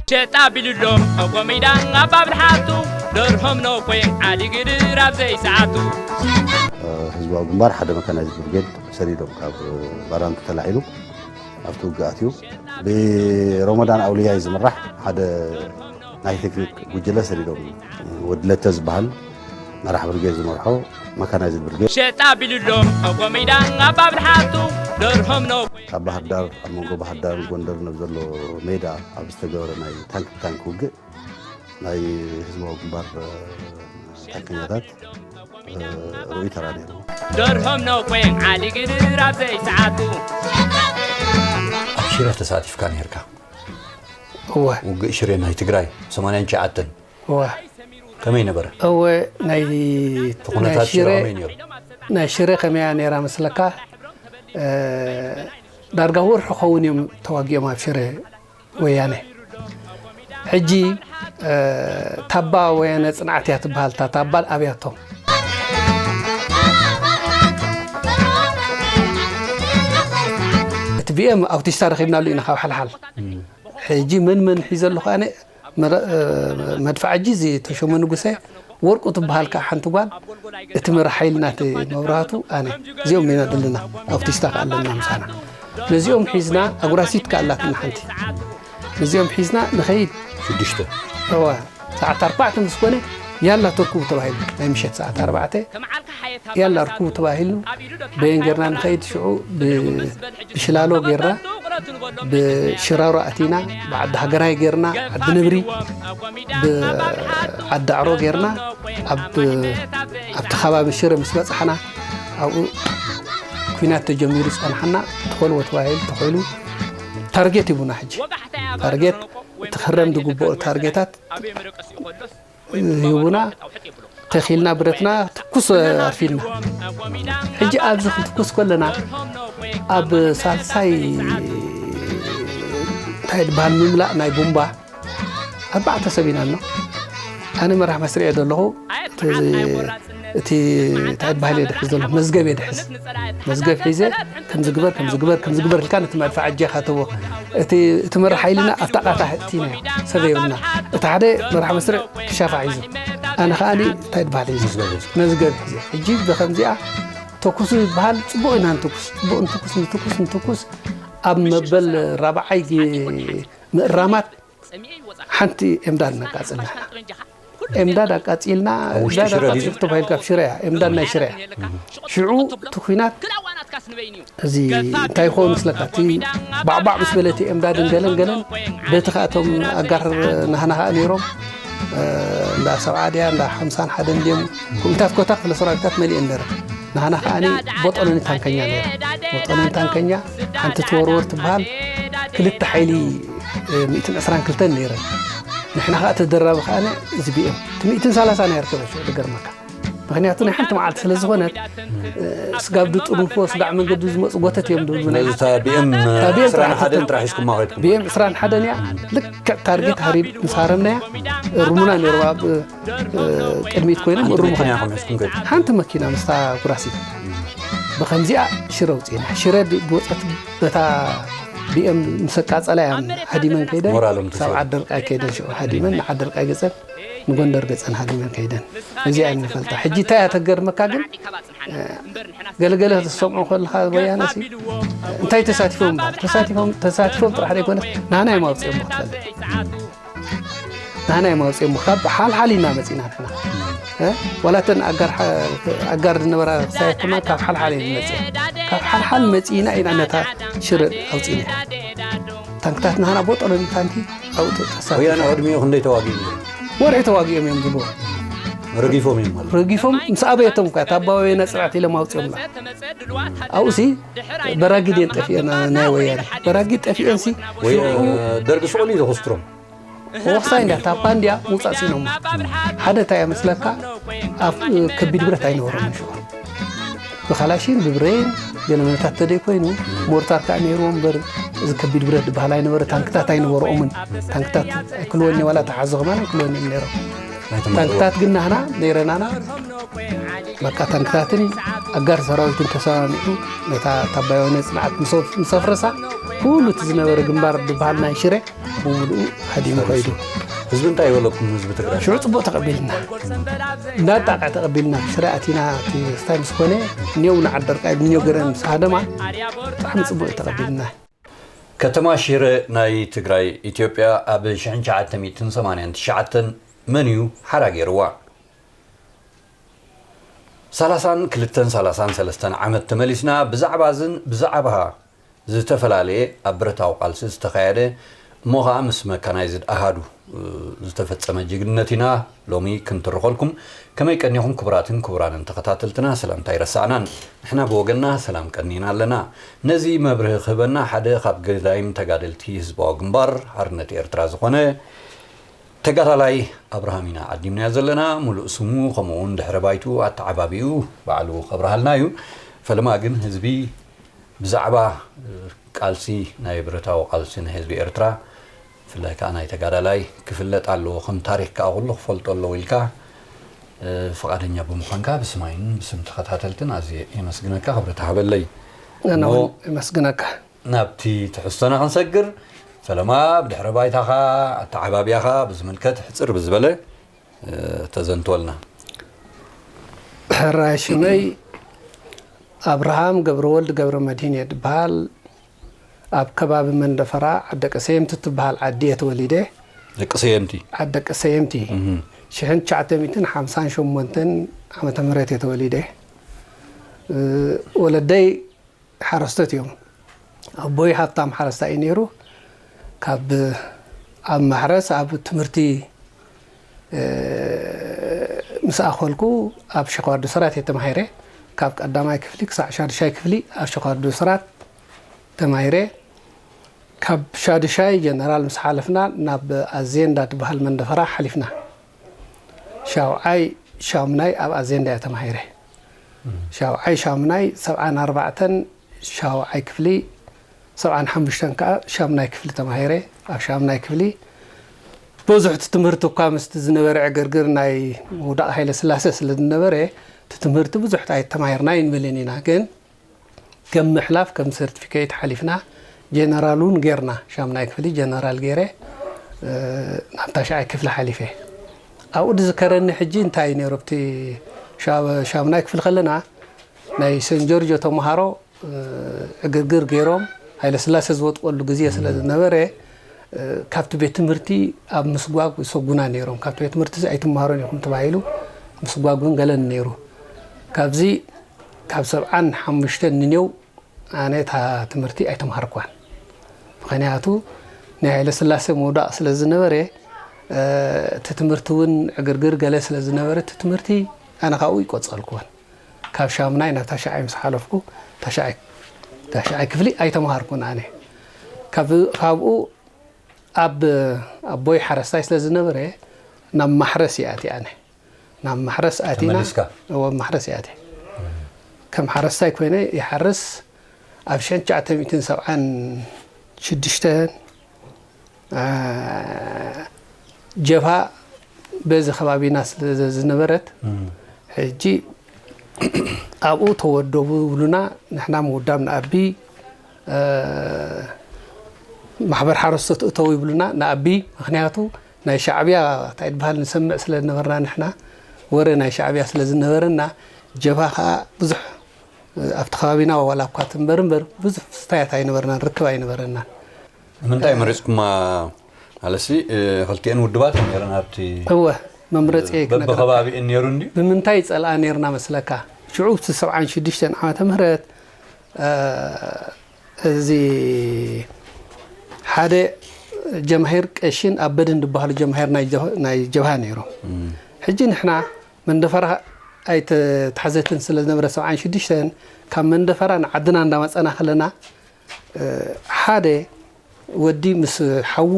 ሸጣ ቢሉሎም እኮ ሜዳ ኣብ ኣብልሓቱ ደርሆም ነኮይ ዓዲ ግድር ኣብ ዘይሰዓቱ። ህዝባዊ ግንባር ሓደ መካናይዝድ ብርጌድ ሰዲዶም ካብ ባራንቱ ተላዒሉ ኣብቲ ውግእ ኣትዩ። ብሮመዳን ኣውልያይ ዝምራሕ ሓደ ናይ ቴክኒክ ጉጅለ ሰዲዶም ወድለተ ዝበሃል መራሕ ብርጌድ ዝመርሖ መካናይዝድ ብርጌድ። ሸጣ ቢሉሎም እኮ ሜዳ ኣብ ኣብልሓቱ ደርሆም ነኮይ ካብ ባህር ዳር ኣብ መንጎ ባህር ዳርን ጎንደርን ኣብ ዘሎ ሜዳ ኣብ ዝተገበረ ናይ ታንክ ብታንክ ውግእ ናይ ህዝባዊ ግንባር ታንከኛታት ርኡይ ተራ ነይሩ። ደርሆም ነኮይ ዓዲ ግድር ኣብ ዘይሰዓቱ። ኣብ ሽረ ተሳቲፍካ ነርካ። እወ ውግእ ሽረ ናይ ትግራይ ሰማንያን ትሽዓተን እወ ከመይ ነበረ? እወ ናይ እቲ ኩነታት ሽረ ከመይ ነይሩ? ናይ ሽረ ከመያ ነይራ መስለካ? ዳርጋ ወርሒ ኸውን እዮም ተዋጊኦም ኣብ ሽረ ወያነ። ሕጂ ታባ ወያነ ፅንዓት እያ ትበሃል። እታ ታባ ኣብያቶም እቲ ቢኤም ኣውቲስታ ረኺብናሉ ኢና ካብ ሓልሓል። ሕጂ መን መን ሒዘ ኣለኹ ኣነ መድፍዓ እጂ እዚ ተሾመ ንጉሰ ወርቁ ትበሃል ከዓ ሓንቲ ጓል እቲ መራሕ ሓይልና እቲ መብራህቱ ኣነ እዚኦም ኢና ዘለና። ኣውቲስታ ከዓ ኣለና ምሳና። ነዚኦም ሒዝና ኣጉራሲት ከዓ ኣላትና ሓንቲ ነዚኦም ሒዝና ንኸይድ ሽዱሽተ እዋ ሰዓት ኣርባዕተ ምስ ኮነ ያላ ተርኩቡ ተባሂሉ ናይ ምሸት ሰዓት ኣርባዕተ ያላ ርኩቡ ተባሂሉ በየን ጌርና ንኸይድ ሽዑ ብሽላሎ ጌርና ብሽራሮ ኣቲና ብዓዲ ሃገራይ ጌርና ዓዲ ነብሪ ብዓዲ ኣዕሮ ጌርና ኣብ ኣብቲ ከባቢ ሽረ ምስ በፃሕና ኣብኡ ኩናት ተጀሚሩ ዝፀንሓና ትኸልዎ ተባሂሉ ተኸሉ ታርጌት ሂቡና ሕጂ ታርጌት እቲ ክረም ዝግብኦ ታርጌታት ሂቡና ተኺልና ብረትና ትኩስ ኣርፊልና ሕጂ ኣብዚ ክትኩስ ከለና ኣብ ሳልሳይ እንታይ ዝበሃል ምምላእ ናይ ቡምባ ኣርባዕተ ሰብ ኢና ኣሎ ኣነ መራሕ መስርዕ ዘለኹ እቲ እንታይ በሃል የድሕዝ ዘሎ መዝገብ የድሕዝ መዝገብ ሒዘ ከምዚ ግበር ከምዚ ግበር ከምዚ ግበር ኢልካ ነቲ መድፍዓ እጀኻ ተቦ እቲ እቲ መራሕ ሓይልና ኣብታ ቃታ ሕቲናዮ ሰብ የብልና እቲ ሓደ መራሕ መስርዕ ክሻፋ ሒዙ ኣነ ከዓኒ እንታይ በሃል ሒዘ መዝገብ ሒዘ ሕጂ ብከምዚኣ ተኩሱ ይበሃል ፅቡቅ ኢና ንትኩስ ፅቡቅ ንትኩስ ንትኩስ ንትኩስ ኣብ መበል ራብዓይ ምእራማት ሓንቲ ኤምዳድ ነቃፅልና ኤምዳድ ኣቃፂልና ኣብ ውሽጢ ኤምዳድ ሽረ ድዩ? ኣቃፂል ተባሂልካ ኣብ ሽረ እያ ኤምዳድ ናይ ሽረ እያ ሽዑ እቲ ኩናት እዚ እንታይ ይኸውን መስለካ እቲ ባዕባዕ ምስ በለ እቲ ኤምዳድን ገለን ገለን በቲ ከኣቶም ኣጋር ናህና ከዓ ነይሮም እ፣ እንዳ ሰብዓ ድያ እንዳ ሓምሳን ሓደን ድዮም ኩምታት ኮታ ክፍለ ሰራዊታት መሊአን ነረ ናህና ከዓኒ ቦጦሎኒ ታንከኛ ነረ ቦጦሎኒ ታንከኛ ሓንቲ ትወርወር ትበሃል ክልተ ሓይሊ ሚእትን ዕስራን ክልተን ነይረን ንሕና ከዓ ተደራቢ ከዓነ እዚ ቢኤም እቲ ሚእትን ሰላሳ ናይ ኣርከበ ሽዑ ዝገርመካ ምክንያቱ ናይ ሓንቲ መዓልቲ ስለ ዝኾነት ስጋብ ድጥርንፎ ስጋዕ መንገዲ ዝመፁ ጎተት እዮም ድብሉ ናይ ስለዚ እታ ቢኤም እታ ቢኤም ዕስራን ሓደን ጥራሕ ጥራሕ ሒዝኩማ ከድኩም ቢኤም ዕስራን ሓደን እያ ልክዕ ታርጌት ሃሪብ ምስ ሃረምናያ ሩሙና ነይሩ ኣብ ቅድሚት ኮይኖም እሩሙ መኪና ኢኹም ሒዝኩም ከድኩም ሓንቲ መኪና ምስታ ጉራሲት ብከምዚኣ ሽረ ውፅኢና ሽረ ዝወፀት በታ ቢኤም ምስ ኣቃፀላ እያ ሃዲመን ከይደን ሞራሎም ተሰብሩ። ሳብ ዓደርቃይ ከይደን ሽዑ ሃዲመን ንዓደርቃይ ገፀን ንጎንደር ገፀን ሃዲመን ከይደን እዚኣ ንፈልጣ ሕጂ እንታይ እያ ተገርመካ ግን ገለገለ ክትሰምዖ ከለካ ወያነ ሲ እንታይ ተሳቲፎም ይበሃል ተሳቲፎም ተሳቲፎም ጥራሕ ዘይኮነ ናና እዮም ኣውፅኦም ክትፈልጥ ናና እዮም ኣውፅኦም ካብ ሓልሓል ኢና መፂና ንሕና እ? ዋላ እተን ኣጋር ሓ- ኣጋር ዝነበራ ክሳየት ከማን ካብ ሓልሓል እየን ዝመፅእ ካብ ሓልሓል መፂእና ኢና ነታ ሽረ ኣውፂና ታንክታት ናህና ቦጠሎኒ ታንኪ ኣብኡ ተሳቲፎም ወያነ ዕድሚኡ ክንደይ ተዋጊኡ ነይሩ? ወርሒ ተዋጊኦም እዮም ዝብሉ ረጊፎም እዮም ማለት ረጊፎም ምስ ኣበየቶም እኳ ታባወየ ነፅራት ኢሎም ኣውፅኦምና ኣብኡሲ በራጊድ እየን ጠፊአን ናይ ወያነ በራጊድ ጠፊአን ሲ ወይ ደርጊ ስቕሉ እዩ ዘኹስትሮም ወክሳይ እንዲያ ታፓ እንዲያ ምውፃእ ሲኖም ሓደ እንታይ መስለካ ኣብ ከቢድ ብረት ኣይነበሮም ሽዑ ብካላሽን ብብሬን ገለመለታት ተደይ ኮይኑ ሞርታር ከዓ ነይርዎም እምበር እዚ ከቢድ ብረት ዝበሃል ኣይነበረ ታንክታት ኣይነበረኦምን ታንክታት ኣይክልወኒ ዋላ ተሓዞ ከማን ኣይክልወኒ እዮም ነይሮም ታንክታት ግን ናህና ነይረናና በቃ ታንክታትን ኣጋር ሰራዊትን ተሰማሚዑ ነታ ታባዮነ ፅንዓት ምስ ኣፍረሳ ኩሉ እቲ ዝነበረ ግንባር ዝበሃል ናይ ሽረ ብምሉኡ ሃዲሙ ከይዱ። ህዝቢ እንታይ ይበለኩም? ህዝቢ ትግራይ ሽዑ ጽቡቕ ተቐቢልና፣ እንዳጣቃ ተቐቢልና። ሽረ ኣቲና እቲ ስታይ ምስ ኮነ፣ እኒኦ እውን ዓደርቃይ፣ እኒኦ ገረን ምስ ሃደማ ብጣዕሚ ጽቡቕ ተቐቢልና። ከተማ ሽረ ናይ ትግራይ፣ ኢትዮጵያ፣ ኣብ ሽሕን ትሽዓተ ሚእትን ሰማንያን ትሽዓተን መን እዩ ሓራ ገይርዋ? ሰላሳን ክልተን ሰላሳን ሰለስተን ዓመት ተመሊስና፣ ብዛዕባ ዝን ብዛዕባ ዝተፈላለየ ኣብ ብረታዊ ቃልሲ ዝተኻየደ፣ እሞ ኸኣ ምስ መካናይዝድ ኣሃዱ ዝተፈጸመ ጅግንነት ኢና ሎሚ ክንትርኸልኩም። ከመይ ቀኒኹም ክቡራትን ክቡራንን ተኸታተልትና? ሰላምታ ኣይረሳዕናን። ንሕና ብወገንና ሰላም ቀኒና ኣለና። ነዚ መብርሂ ክህበና ሓደ ካብ ገዳይም ተጋደልቲ ህዝባዊ ግንባር ሓርነት ኤርትራ ዝኾነ ተጋዳላይ ኣብርሃም ኢና ዓዲምናዮ ዘለና። ሙሉእ ስሙ፣ ከምኡ እውን ድሕረ ባይትኡ፣ ኣተዓባቢኡ ባዕሉ ከብርሃልና እዩ። ፈለማ ግን ህዝቢ ብዛዕባ፣ እ፣ ቃልሲ፣ ናይ ብረታዊ ቃልሲ ናይ ህዝቢ ኤርትራ፣ ብፍላይ ከኣ ናይ ተጋዳላይ ክፍለጥ ኣለዎ፣ ከም ታሪኽ ከኣ ኩሉ ክፈልጦ ኣለዎ ኢልካ፣ እ፣ ፍቓደኛ ብምዃንካ ብስማይን ብስም ተኸታተልትን ኣዝየ የመስግነካ። ክብረት ሃበለይ። ኣነ እሞ እውን የመስግነካ። ናብቲ ትሕዝቶና ክንሰግር፣ ፈለማ ብድሕረ ባይታኻ፣ ኣተዓባብያኻ ብዝምልከት ሕጽር ብዝበለ፣ እ፣ ተዘንትወልና። ሕራይ፣ ሽመይ ኣብርሃም ገብረወልድ ገብረ መድህን እየ ድበሃል። ኣብ ከባቢ መንደፈራ ዓዲ ደቂ ሰየምቲ እትበሃል ዓዲ እየ ተወሊደ። ደቂ ሰየምቲ? ዓዲ ደቂ ሰየምቲ። እህ። ሽሕን ትሽዓተ ሚእትን ሓምሳን ሸሞንተን ዓመተ ምህረት እየ ተወሊደ። እ፣ ወለደይ ሓረስቶት እዮም። ኣቦይ ሃብታም ሓረስታይ እዩ ነይሩ። ካብ ኣብ ማሕረስ ኣብ ትምህርቲ፣ እ፣ ምስ ኣኸልኩ ኣብ ሸኻዋርዶ ስራት እየ ተማሂረ። ካብ ቀዳማይ ክፍሊ ክሳዕ ሻድሻይ ክፍሊ ኣብ ሸኻዋርዶ ስራት ተማሂረ። ካብ ሻድሻይ ጀነራል ምስ ሓለፍና ናብ ኣዜንዳ ትበሃል መንደፈራ ሓሊፍና። ሻውዓይ ሻሙናይ ኣብ ኣዜንዳ እየ ተማሂረ። ሻውዓይ ሻሙናይ፣ ሰብዓን ኣርባዕተን ሻውዓይ ክፍሊ፣ ሰብዓን ሓሙሽተን ከኣ ሻሙናይ ክፍሊ ተማሂረ። ኣብ ሻሙናይ ክፍሊ ብዙሕ እቲ ትምህርቲ እኳ ምስቲ ዝነበረ ዕግርግር ናይ ምውዳቕ ሃይለ ስላሴ ስለ ዝነበረ፣ እቲ ትምህርቲ ብዙሕ ኣይተማሂርናይ ንብል ኢና። ግን ከም ምሕላፍ፣ ከም ሰርቲፊኬት ሓሊፍና፣ ጀነራል እውን ጌርና። ሻሙናይ ክፍሊ ጀነራል ገይረ፣ እ፣ ናብ ታሽዓይ ክፍሊ ሓሊፈ። ኣብኡ ዝዝከረኒ ሕጂ እንታይ እዩ ነይሩ፣ ኣብቲ ሻ-፣ ሻሙናይ ክፍሊ ከለና፣ ናይ ሰን ጆርጆ ተምሃሮ፣ እ፣ ዕግርግር ገይሮም፣ ሃይለ ስላሴ ዝወድቀሉ ግዜ ስለ ዝነበረ፣ እ፣ ካብቲ ቤት ትምህርቲ ኣብ ምስጓግ ይሰጉና ነይሮም። ካብቲ ቤት ትምህርቲ ኣይትምሃሩን ኢኹም ተባሂሉ ምስጓግ እውን ገለን ነይሩ። ካብዚ፣ ካብ ሰብዓን ሓሙሽተን ንኔው ኣነ እታ ትምህርቲ ኣይተምሃርኳን። ምኽንያቱ ናይ ሃይለ ስላሴ ምውዳቕ ስለ ዝነበረ፣ እ፣ እቲ ትምህርቲ እውን ዕግርግር ገለ ስለ ዝነበረ፣ እቲ ትምህርቲ ኣነ ካብኡ ይቆጸልኩዎን። ካብ ሻሙናይ ናብ ታሽዓይ ምስ ሓለፍኩ፣ ታሽዓይ፣ ታሽዓይ ክፍሊ ኣይተምሃርኩን ኣነ። ካብ-፣ ካብኡ ኣብ፣ ኣቦይ ሓረስታይ ስለ ዝነበረ፣ ናብ ማሕረስ እየ ኣትየ ኣነ። ናብ ማሕረስ ኣቲና፣ ተመሊስካ? እወ፣ ኣብ ማሕረስ እየ ኣትየ። ከም ሓረስታይ ኮይነ ይሓርስ። ኣብ ሽሕን ትሽዓተ ሚእትን ሰብዓን ሽዱሽተን፣ አ፣ ጀብሃ በዚ ከባቢና ስለ ዝነበረት፣ እም። ሕጂ ኣብኡ ተወደቡ ይብሉና፣ ንሕና ምውዳብ ንኣቢ፣ እ፣ ማሕበር ሓረስቶት እተው ይብሉና፣ ንኣቢ። ምኽንያቱ ናይ ሻዕብያ እንታይ ድበሃል ንሰምዕ ስለ ዝነበርና ንሕና፣ ወረ ናይ ሻዕብያ ስለ ዝነበረና፣ ጀብሃ ኸኣ ብዙሕ፣ እ፣ ኣብቲ ከባቢና ዋላ እኳ ትንበር እምበር፣ ብዙሕ ፍስታያት ኣይነበርናን፣ ርክብ ኣይነበረናን። ንምንታይ መሪጽኩማ? ማለትሲ፣ እ፣ ክልቲኤን ውድባት እየን ነይረን ኣብቲ፣ እወ፣ መምረጺ እ፣ ክነግረካ። በብኸባቢኤን ነይሩ እንድዩ? ብምንታይ ጸልኣ ነይርና መስለካ? ሽዑ እቲ ሰብዓን ሽዱሽተን ዓመተ ምህረት፣ እ፣ እዚ ሓደ ጀማሂር ቀሺን ኣበድን ዝበሃሉ ጀማሂር ናይ ጀ-፣ ናይ ጀብሃ ነይሮም። እም። ሕጂ ንሕና መንደፈራ ኣይተታሕዘትን ስለ ዝነበረ ሰብዓን ሽዱሽተን ካብ መንደፈራ ንዓድና እንዳመጸና ከለና፣ እ፣ ሓደ ወዲ ምስ ሓዉ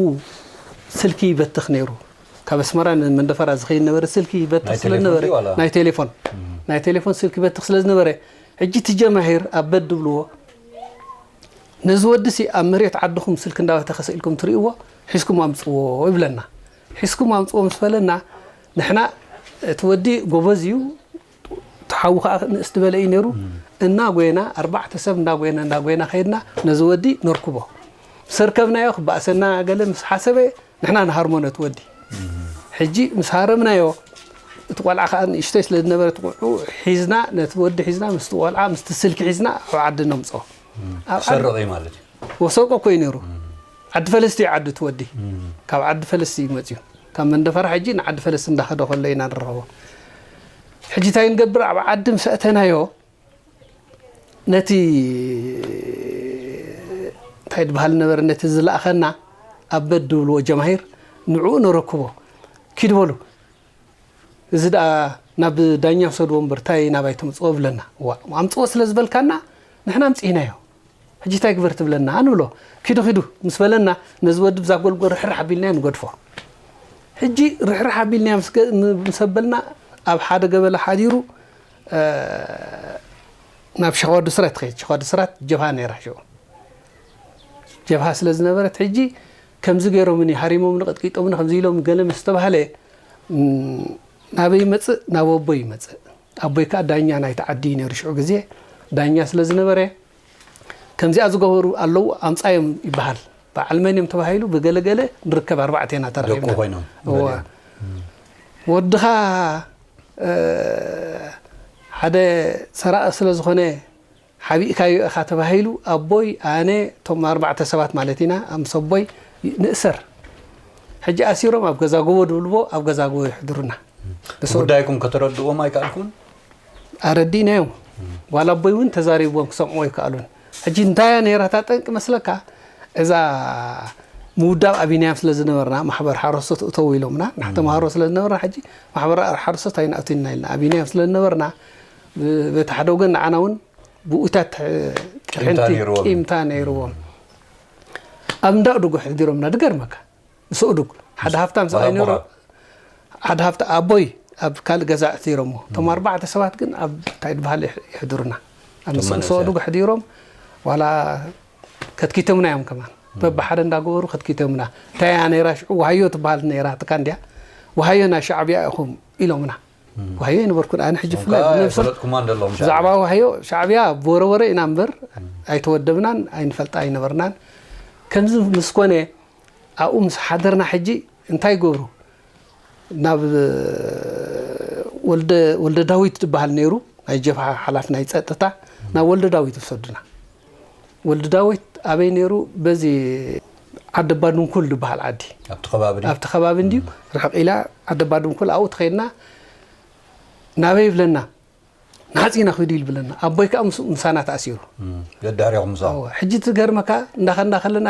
ስልኪ ይበትኽ ነይሩ። ካብ ኣስመራ ንመንደፈራ ዝኸይድ ነበረ፣ ስልኪ ይበትኽ ናይ ስለ ቴሌፎን ዝነበረ፣ ድዩ ዋላ? ናይ ቴሌፎን። እም። ናይ ቴሌፎን ስልኪ ይበትኽ ስለ ዝነበረ፣ ሕጂ እቲ ጀማሂር ኣበድ ዝብልዎ፣ ነዚ ወዲ ሲ ኣብ መሬት ዓድኹም ስልኪ እንዳበተኸ ስኢልኩም ትርእይዎ፣ ሒዝኩም ኣምጽዎ ይብለና። ሒዝኩም ኣምጽዎ ምስ በለና፣ ንሕና እቲ ወዲ ጎበዝ እዩ፣ እቲ ሓዉ ኸኣ ንእስ ዝበለ እዩ ነይሩ። እም። እናጎየና፣ ኣርባዕተ ሰብ እናጎየና፣ እናጎየና ኸይድና ነዚ ወዲ ነርክቦ። ምስ ኣርከብናዮ ክባእሰና ገለ ምስ ሓሰበ ንሕና ንሃርሞ ነቲ ወዲ። ሕጂ ምስ ሃረምናዮ እቲ ቆልዓ ከዓ ንእሽተይ ስለ ዝነበረ እቲ ቆልዑ ሒዝና ነቲ ወዲ ሒዝና ምስቲ ቆልዓ ምስቲ ስልኪ ሒዝና ኣብ ዓዲ ነምፅኦ። ኣብ ዓዲ ክሰርቕ እዩ ማለት እዩ። ወሰርቆ እኮ እዩ ነይሩ። ዓዲ ፈለስቲ እዩ ዓዱ እቲ ወዲ። ካብ ዓዲ ፈለስቲ እዩ መፅዩ። ካብ መንደፈራ ሕጂ ንዓዲ ፈለስቲ እንዳኸደ ከሎ ኢና ንረኸቦ። ሕጂ እንታይ ንገብር? ኣብ ዓዲ ምስ ኣእተናዮ ነቲ እንታይ ድበሃል ነበረ፣ ነቲ ዝለኣኸና ኣበድ ድብልዎ ጀማሂር ንዕኡ ነረክቦ። ኪድ በሉ፣ እዚ ደኣ ናብ ዳኛ ውሰድዎ እምበር ታይ ናባይ ተምፅኦ ብለና። ዋ ኣምፅኦ ስለ ዝበልካና ንሕና ኣምፅኢናዮ፣ ሕጂ ታይ ግበር ትብለና ንብሎ። ኪዱ ኪዱ ምስ በለና ነዚ ወዲ ብዛ ጎልጎል ርሕራሕ ኣቢልናዮ ንገድፎ። ሕጂ ርሕራሕ ኣቢልናዮ ምስ ገ- ምስ ኣበልና ኣብ ሓደ ገበላ ሓዲሩ ናብ ሸኻወዲ ስራት ትኸይድ። ሸኻወዲ ስራት ጀብሃ ነይራ ሽዑ። ጀብሃ ስለ ዝነበረት ሕጂ ከምዚ ገይሮምኒ ሃሪሞምኒ ቀጥቂጦምኒ ከምዚ ኢሎም ገለ ምስ ተባህለ ናበይ ይመፅእ? ናብ ኣቦይ ይመፅእ። ኣቦይ ከዓ ዳኛ ናይቲ ዓዲ እዩ ነይሩ ሽዑ ግዜ። ዳኛ ስለ ዝነበረ ከምዚኣ ዝገበሩ ኣለዉ ኣምፃዮም ይበሃል። በዓል መን እዮም ተባሂሉ ብገለገለ ንርከብ ኣርባዕተ ኢና ተራኺብና። ደቁ ኮይኖም እዋ። ወድኻ ሓደ ሰራቒ ስለ ዝኾነ ሓቢእካዮ ኢኻ ተባሂሉ ኣቦይ ኣነ እቶም ኣርባዕተ ሰባት ማለት ኢና ምስ ኣቦይ ንእሰር። ሕጂ ኣሲሮም ኣብ ገዛ ጎቦ ድብልዎ ኣብ ገዛ ጎቦ ይሕድሩና። ንሱ ጉዳይኩም ከተረድእዎም ኣይከኣልኩን? ኣረዲእናዮም። ዋላ ኣቦይ እውን ተዛሪብዎም ክሰምዕዎ ኣይከኣሉን። ሕጂ እንታይ እያ ነይራ እታ ጠንቂ መስለካ? እዛ ምውዳብ ኣቢናዮም ስለ ዝነበርና ማሕበር ሓረስቶት እተው ኢሎምና ንሕ ተምሃሮ ስለ ዝነበርና ሕጂ ማሕበር ሓረስቶት ኣይንኣትው ኢልና ኢልና ኣቢናዮም ስለ ዝነበርና በቲ ሓደ ወገን ንዓና እውን ብኡታት ቂምታ ጭሕንቲ ነይርዎም። ቂምታ ነይርዎም። ኣብ እንዳኡ ድጉሕ ሕዲሮምና ድገርመካ። ምስ እዱግ ሓደ ሃብታም ሰብኣይ ነይሩ። ሓደ ሃብታ ኣቦይ ኣብ ካልእ ገዛ ኣእቲሮሞ እቶም ኣርባዕተ ሰባት ግን ኣብ እንታይ ዝበሃል ይሕድሩና። ኣብ ምስ እዱግ ሕዲሮም ዋላ ከትኪቶምና እዮም ከማን በብሓደ እንዳገበሩ ከትኪቶምና። እንታይ እያ ነይራ ሽዑ ዋሃዮ ትበሃል ነይራ ትካ እንዲያ ዋሃዮ ናይ ሻዕብያ ኢኹም ኢሎምና። ዋሃዮ ኣይነበርኩን ኣነ ሕጂ ፍላይ ብነብሰ ብዛዕባ ዋሃዮ ሻዕብያ ብወረወረ ኢና እምበር ኣይተወደብናን ኣይንፈልጣ ኣይነበርናን። ከምዚ ምስ ኮነ ኣብኡ ምስ ሓደርና ሕጂ እንታይ ይገብሩ ናብ ወልደ ዳዊት ዝበሃል ነይሩ ናይ ጀብሃ ሓላፊ ናይ ፀጥታ ናብ ወልደ ዳዊት ወሰዱና። ወልደ ዳዊት ኣበይ ነይሩ? በዚ ዓዲ ኣባድንኩል ዝበሃል ዓዲ ኣብቲ ከባቢ ድዩ? ኣብቲ ከባቢ እንድዩ ርሕቕ ኢላ ዓዲ ኣባድንኩል ኣብኡ ተኸይድና ናበይ ይብለና ናፂና ኪዱ ይብለና ኣቦይ ከዓ ምስ ምሳና ተኣሲሩ። ደዳሪኹም ምሳው? ሕጂ ትገርመካ እንዳኸንዳ ከለና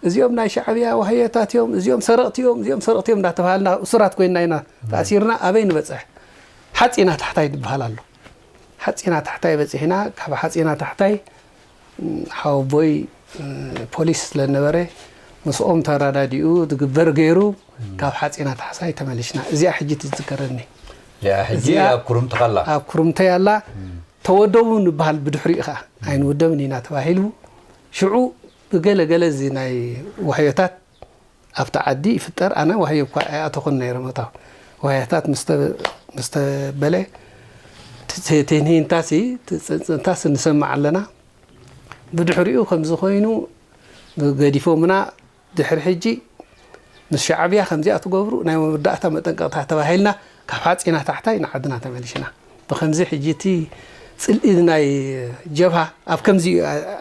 እዚኦም ናይ ሻዕብያ ዋህዮታት እዮም እዚኦም ሰረቕቲ እዮም እዚኦም ሰረቕቲ እዮም እንዳተባሃልና እሱራት ኮይንና ኢና ተኣሲርና ኣበይ ንበፅሕ ሓፂና ታሕታይ ዝበሃል ኣሎ ሓፂና ታሕታይ በፂሕና ካብ ሓፂና ታሕታይ ሓወቦይ ፖሊስ ስለነበረ ምስኦም ተረዳዲኡ ዝግበር ገይሩ ካብ ሓፂና ታሕሳይ ተመሊሽና እዚኣ ሕጂ ትዝከረኒ እዚኣ ሕጂ እዚኣ ኣብ ኩርምቲ ከላ ኣብ ኩርምተይ ኣላ ተወደቡ ንበሃል ብድሕሪኡ ከዓ ኣይንውደብን ኢና ተባሂሉ ሽዑ ብገለ ገለ እዚ ናይ ዋህዮታት ኣብቲ ዓዲ ይፍጠር ኣነ ዋህዮ እኳ ኣይኣተኹን ነይረ መታው ዋህዮታት ምስ ተበለ ትንሂንታሲ ትፅንፅንታስ ንሰምዕ ኣለና ብድሕሪኡ ከምዚ ኮይኑ ገዲፎምና ድሕሪ ሕጂ ምስ ሻዕብያ ከምዚኣ ትገብሩ ናይ መወዳእታ መጠንቀቕታ ተባሂልና ካብ ሓፂና ታሕታይ ንዓድና ተመሊሽና። ብከምዚ ሕጂ እቲ ፅልኢ ናይ ጀብሃ ኣብ ከምዚ እዩ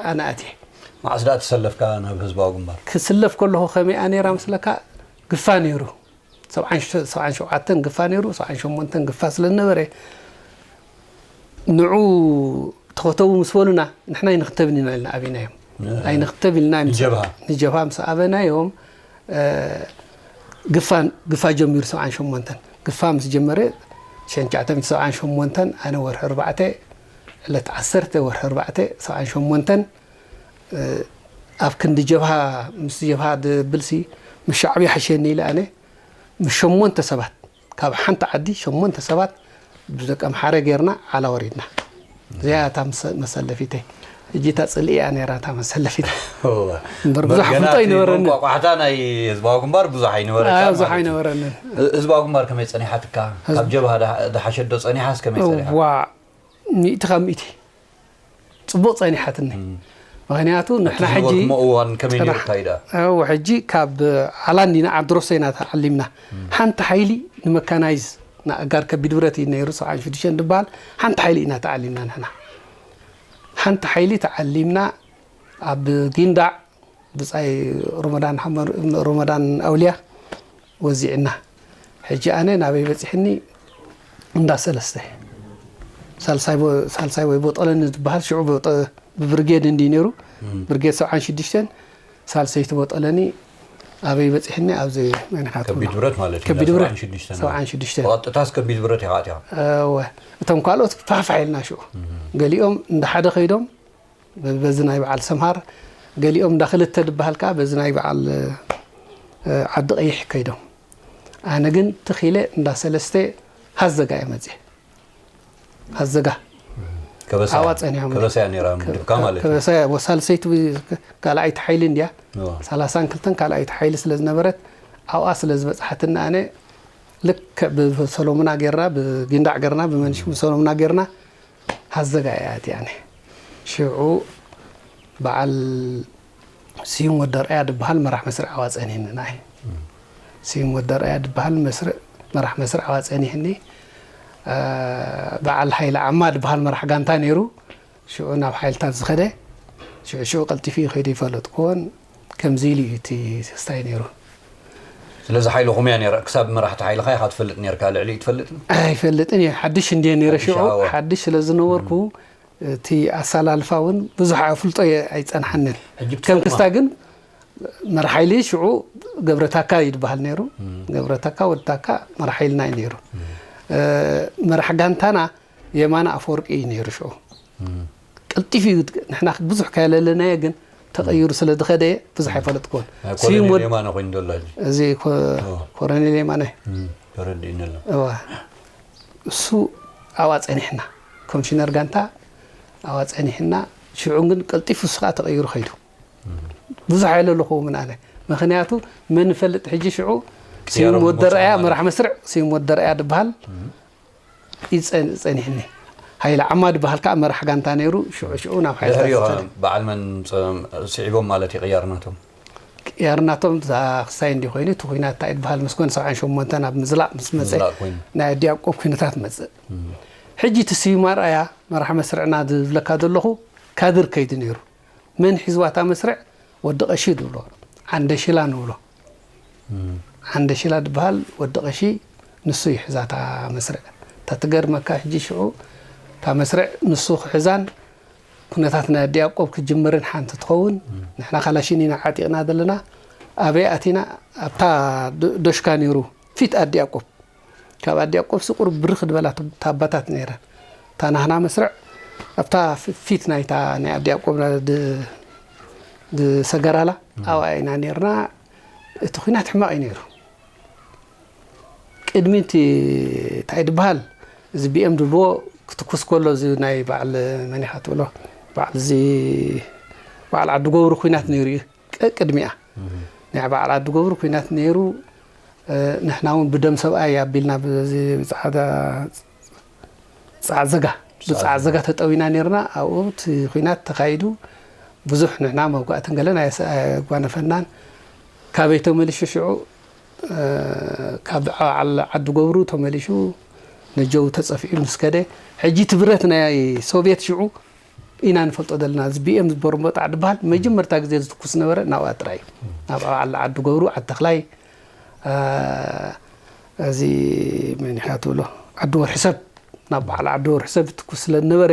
ኣነ ኣትየ። መዓስ ደኣ ተሰለፍካ ናብ ህዝባዊ ግንባር? ክስለፍ ከለኹ ከመይኣ ነይራ መስለካ? ግፋ ነይሩ። ሰብዓን ሸውዓተን ግፋ ነይሩ፣ ሰብዓን ሸሞንተን ግፋ ስለ ዝነበረ ንዑ ተኸተቡ ምስ በሉና ንሕና ኣይንኽተብን ኢና ኢልና ኣቢናዮም። ኣይንኽተብ ኢልና ንጀብሃ ምስ ኣበናዮም ግፋ ጀሚሩ ሰብዓን ሸሞንተን ግፋ ምስ ጀመረ ሽሕን ትሽዓተ ሚእትን ሰብዓን ሸሞንተን ኣነ ወርሒ ኣርባዕተ ዕለት ዓሰርተ ወርሒ ኣርባዕተ ሰብዓን ሸሞንተን ኣብ ክንዲ ጀብሃ ምስ ጀብሃ ድብልሲ ምስ ሻዕብያ ሕሸኒ ኢለ ኣነ ምስ ሸሞንተ ሰባት ካብ ሓንቲ ዓዲ ሸሞንተ ሰባት ብደቂ ኣምሓረ ጌርና ዓላ ወሪድና። እዚኣ እያ እታ መሰለፊተይ። ሕጂ እታ ጽልኢ እያ ነይራ እታ መሰለፊተይ። እምበር ብዙሕ ኣፍልጦ ኣይነበረንን። ቋቋሕታ ናይ ህዝባዊ ግንባር ብዙሕ ኣይነበረካን ብዙሕ ኣይነበረንን። ህዝባዊ ግንባር ከመይ ጸኒሓትካ? ካብ ጀብሃ ዝሓሸት ዶ ጸኒሓስ ከመይ ጸኒሓ? እዋ ሚእቲ ካብ ሚእቲ ጽቡቕ ጸኒሓትኒ። ምኽንያቱ ንሕና ሕጂ ዝነበርኩሞ እዋን ከመይ ነይሩ? ጥራሕ እንታይ ደኣ? እው፣ ሕጂ ካብ ዓላ እንዲና ዓዲ ሮሶ ኢና ተዓሊምና። ሓንቲ ሓይሊ ንመካናይዝ ንኣጋር ከቢድ ብረት እዩ ነይሩ፣ ሰብዓን ሽዱሽተን ዝበሃል ሓንቲ ሓይሊ ኢና ተዓሊምና ንሕና። ሓንቲ ሓይሊ ተዓሊምና ኣብ ጊንዳዕ ብጻይ ሮመዳን ሓመር-፣ ሮመዳን ኣውልያ ወዚዕና። ሕጂ ኣነ ናበይ በጺሕኒ? እንዳ ሰለስተ። ሳልሳይ ቦ-፣ ሳልሳይ ወይ ቦጠለኒ ዝበሃል ሽዑ ቦጠ-፣ ብብርጌድ እንዲ ነይሩ። ብርጌድ ሰብዓን ሽዱሽተን ሳልሰይቲ ቦጠለኒ ኣበይ በጺሕኒ? ኣብዚ መን ኢኻ ከቢድ ትብሎ? ብረት ማለት እዩ። ከቢድ ብረት። ሰብዓን ሽዱሽተን። ሰብዓን ሽዱሽተን። ብቐጥታስ ከቢድ ብረት ኢኻ ኣቲኻ? እወ። እቶም ካልኦት ፋሕፋሕ ኢልና ሽዑ። ገሊኦም እንዳ ሓደ ከይዶም፣ በ-፣ በዚ ናይ በዓል ሰምሃር፣ ገሊኦም እንዳ ክልተ ዝበሃል ከኣ በዚ ናይ በዓል፣ እ፣ ዓዲ ቀይሕ ከይዶም። ኣነ ግን ትኽ ኢለ እንዳ ሰለስተ ሃዘጋ እየ መጽየ። ሃዘጋ። ከበሳ ኣብኣ እያ። ጸኒሖም። ከበሳ እያ ነይራ ምድብካ ማለት እዩ። ከበሳ እያ። ወሳልሰይቲ ካልኣይቲ ሓይሊ እንድያ። እዋ። ሰላሳን ክልተን ካልኣይቲ ሓይሊ ስለ ዝነበረት፣ ኣብኣ ስለ ዝበጽሓትና ኣነ ልክዕ ብሰሎሙና ጌርና፣ ብጊንዳዕ ጌርና፣ ብመንሽም ሰሎሙና ጌርና፣ ሃዘጋ እያ ኣትያኒ። ሽዑ በዓል ስዩም ወዲ ኣርኣያ ድበሃል መራሕ መስርዕ ኣዋጸኒኒ ንዓይ። ስዩም ወዲ ኣርኣያ ድበሃል መስርዕ፣ መራሕ መስርዕ ኣዋጸኒኒ። እ፣ በዓል ሃይለ ዓማ ድበሃል መራሕ ጋንታ ነይሩ። ሽዑ ናብ ሓይልታት ዝኸደ፣ ሽዑ ሽዑ ቀልጢፉ እዩ ከይዱ ይፈለጥኩዎን። ከምዚ ኢሉ እዩ እቲ ክስታይ ነይሩ። ስለዚ ሓይልኹም እያ ነይራ፣ ክሳብ መራሕቲ ሓይልኻ ኢኻ ትፈልጥ ነይርካ፣ ልዕሊኡ ትፈልጥን? ኣይፈልጥን እየ፣ ሓድሽ እንድየ ነይረ። ሓድሽ፣ ሽዑ ኣወ። ሓድሽ ስለ ዝነበርኩ፣ እቲ ኣሰላልፋ እውን ብዙሕ ኣፍልጦ እየ ኣይጸንሓንን። ሕጂ ከም ብትፈልጥ ክስታይ ግን መራሒ ሓይሊ ሽዑ ገብረታካ ይድበሃል ነይሩ። ገብረታካ ወድታካ መራሒ ሓይልና እዩ ነይሩ። እ፣ መራሕ ጋንታና የማነ ኣፈወርቂ እዩ ነይሩ ሽዑ። ቀልጢፉ እዩ፣ ንሕና ብዙሕ ከየለለናዮ ግን ተቐይሩ ስለ ዝኸደ ብዙሕ ኣይፈለጥኩዎን። ናይ ስዩም ኮሎኔል ወድ-፣ የማነ ኮይኑ ዘሎ ሕጂ። እዚ ኮ-፣ ኦ። ኮሎኔል የማነ። እም፣ ተረዲእኒ ኣሎ። እዋ። እሱ ኣብኣ ጸኒሕና። ኮሚሽነር ጋንታ ኣብኣ ጸኒሕና። ሽዑ ግን ቀልጢፉ እሱ ከኣ ተቐይሩ ከይዱ። ብዙሕ ኣይለለኹዎምን ኣነ። ምኽንያቱ መን ይፈልጥ ሕጂ ሽዑ ስዩም ቅያሮም ወደርኣያ፣ መጽኦም ማለት መራሕ መስርዕ ስዩም ወደርኣያ ድበሃል። እም። ይጸን-፣ ጸኒሕኒ። ሃይለ ዓማ ድበሃል ከኣ መራሕ ጋንታ ነይሩ። ሽዑ ሽዑ ናብ ሓይልታት ድሕሪኡ ዝኸደ። በዓል መን ጸ-፣ ስዒቦም ማለት እዩ ቅያር ናቶም? ቅያር ናቶም እዛ ክሳይ እንዲ ኮይኑ፣ እቲ ኲናት እንታይ ድበሃል ምስ ኮነ፣ ሰብዓን ሸሞንተን ኣብ ምዝላቕ ምስ መጸ፣ ምዝላቕ ኮይኑ። ናይ ኣዲ ያዕቆብ ኲነታት መጽእ። እም። ሕጂ እቲ ስዩም ኣርኣያ መራሕ መስርዕና ዝብለካ ዘለኹ ካድር ከይዱ ነይሩ። መን ሒዝዋ እታ መስርዕ? ወዲ ቀሺ ንብሎ፣ ዓንደ ሽላ ንብሎ። እም። ዓንደ ሽላ ድበሃል ወዲ ቀሺ ንሱ ይሕዛ እታ መስርዕ። እታ ትገርመካ ሕጂ ሽዑ እታ መስርዕ ንሱ ክሕዛን ኩነታት ናይ ኣዲ ያዕቆብ ክጅምርን ሓንቲ ትኸውን። እም። ንሕና ካላሽን ኢና ዓጢቕና ዘለና። ኣበይ ኣቲና? ኣብታ ዶ-፣ ዶሽካ ነይሩ ፊት ኣዲ ያዕቆብ። ካብ ኣዲ ያዕቆብ ቁሩብ ብርኽ ዝበላ ታባታት ነይረን። እታ ናህና መስርዕ ኣብታ ፊ-፣ ፊት ናይታ ናይ ኣዲ ያዕቆብ ና-፣ ድ-፣ ድ-፣ ሰገራላ እም። ኣብኣ ኢና ነይርና። እቲ ኲናት ሕማቕ እዩ ነይሩ። ቅድሚ እቲ እንታይ ድበሃል፣ እዚ ቢ ኤም ድብልዎ ክትኩስ ከሎ፣ እዚ ናይ በዓል መን ኢኻ ትብሎ፣ በዓል እዚ፣ በዓል ዓዲ ገብሩ ኲናት ነይሩ እዩ። ቀ-፣ ቅድሚኣ እም። ናይ በዓል ዓዲ ገብሩ ኲናት ነይሩ። እ፣ ንሕና እውን ብደም ሰብኣይ ኣቢልና፣ ብዚ ብጻዕዳ፣ ጻዕዘጋ፣ ብጻዕዘጋ። ብጻዕዘጋ ተጠዊና ነይርና። ኣብኡ እቲ ኲናት ተኻይዱ፣ ብዙሕ ንሕና መውጋእትን ገለን ኣየስ-፣ ኣየጓነፈናን። ካበይ ተመሊሹ ሽዑ፣ እ፣ ካብ በዓል ዓዲ ገብሩ ተመሊሹ ነጀው ተጸፊዑ ምስ ከደ፣ ሕጂ እቲ ብረት ናይ ሶቭየት ሽዑ ኢና ንፈልጦ ዘለና። እዚ ቢ ኤም ዝበርምቦ ጣዕ ዝበሃል መጀመርታ ግዜ ዝትኩስ ነበረ ናብኣ ጥራይ እዩ። ናብ በዓል ዓዲ ገብሩ፣ ዓዲ ተኽላይ፣ እ፣ እዚ መን ኢኻ ትብሎ? ዓዲ ወርሒ ሰብ፣ ናብ በዓል ዓዲ ወርሒ ሰብ ይትኩስ ስለ ዝነበረ፣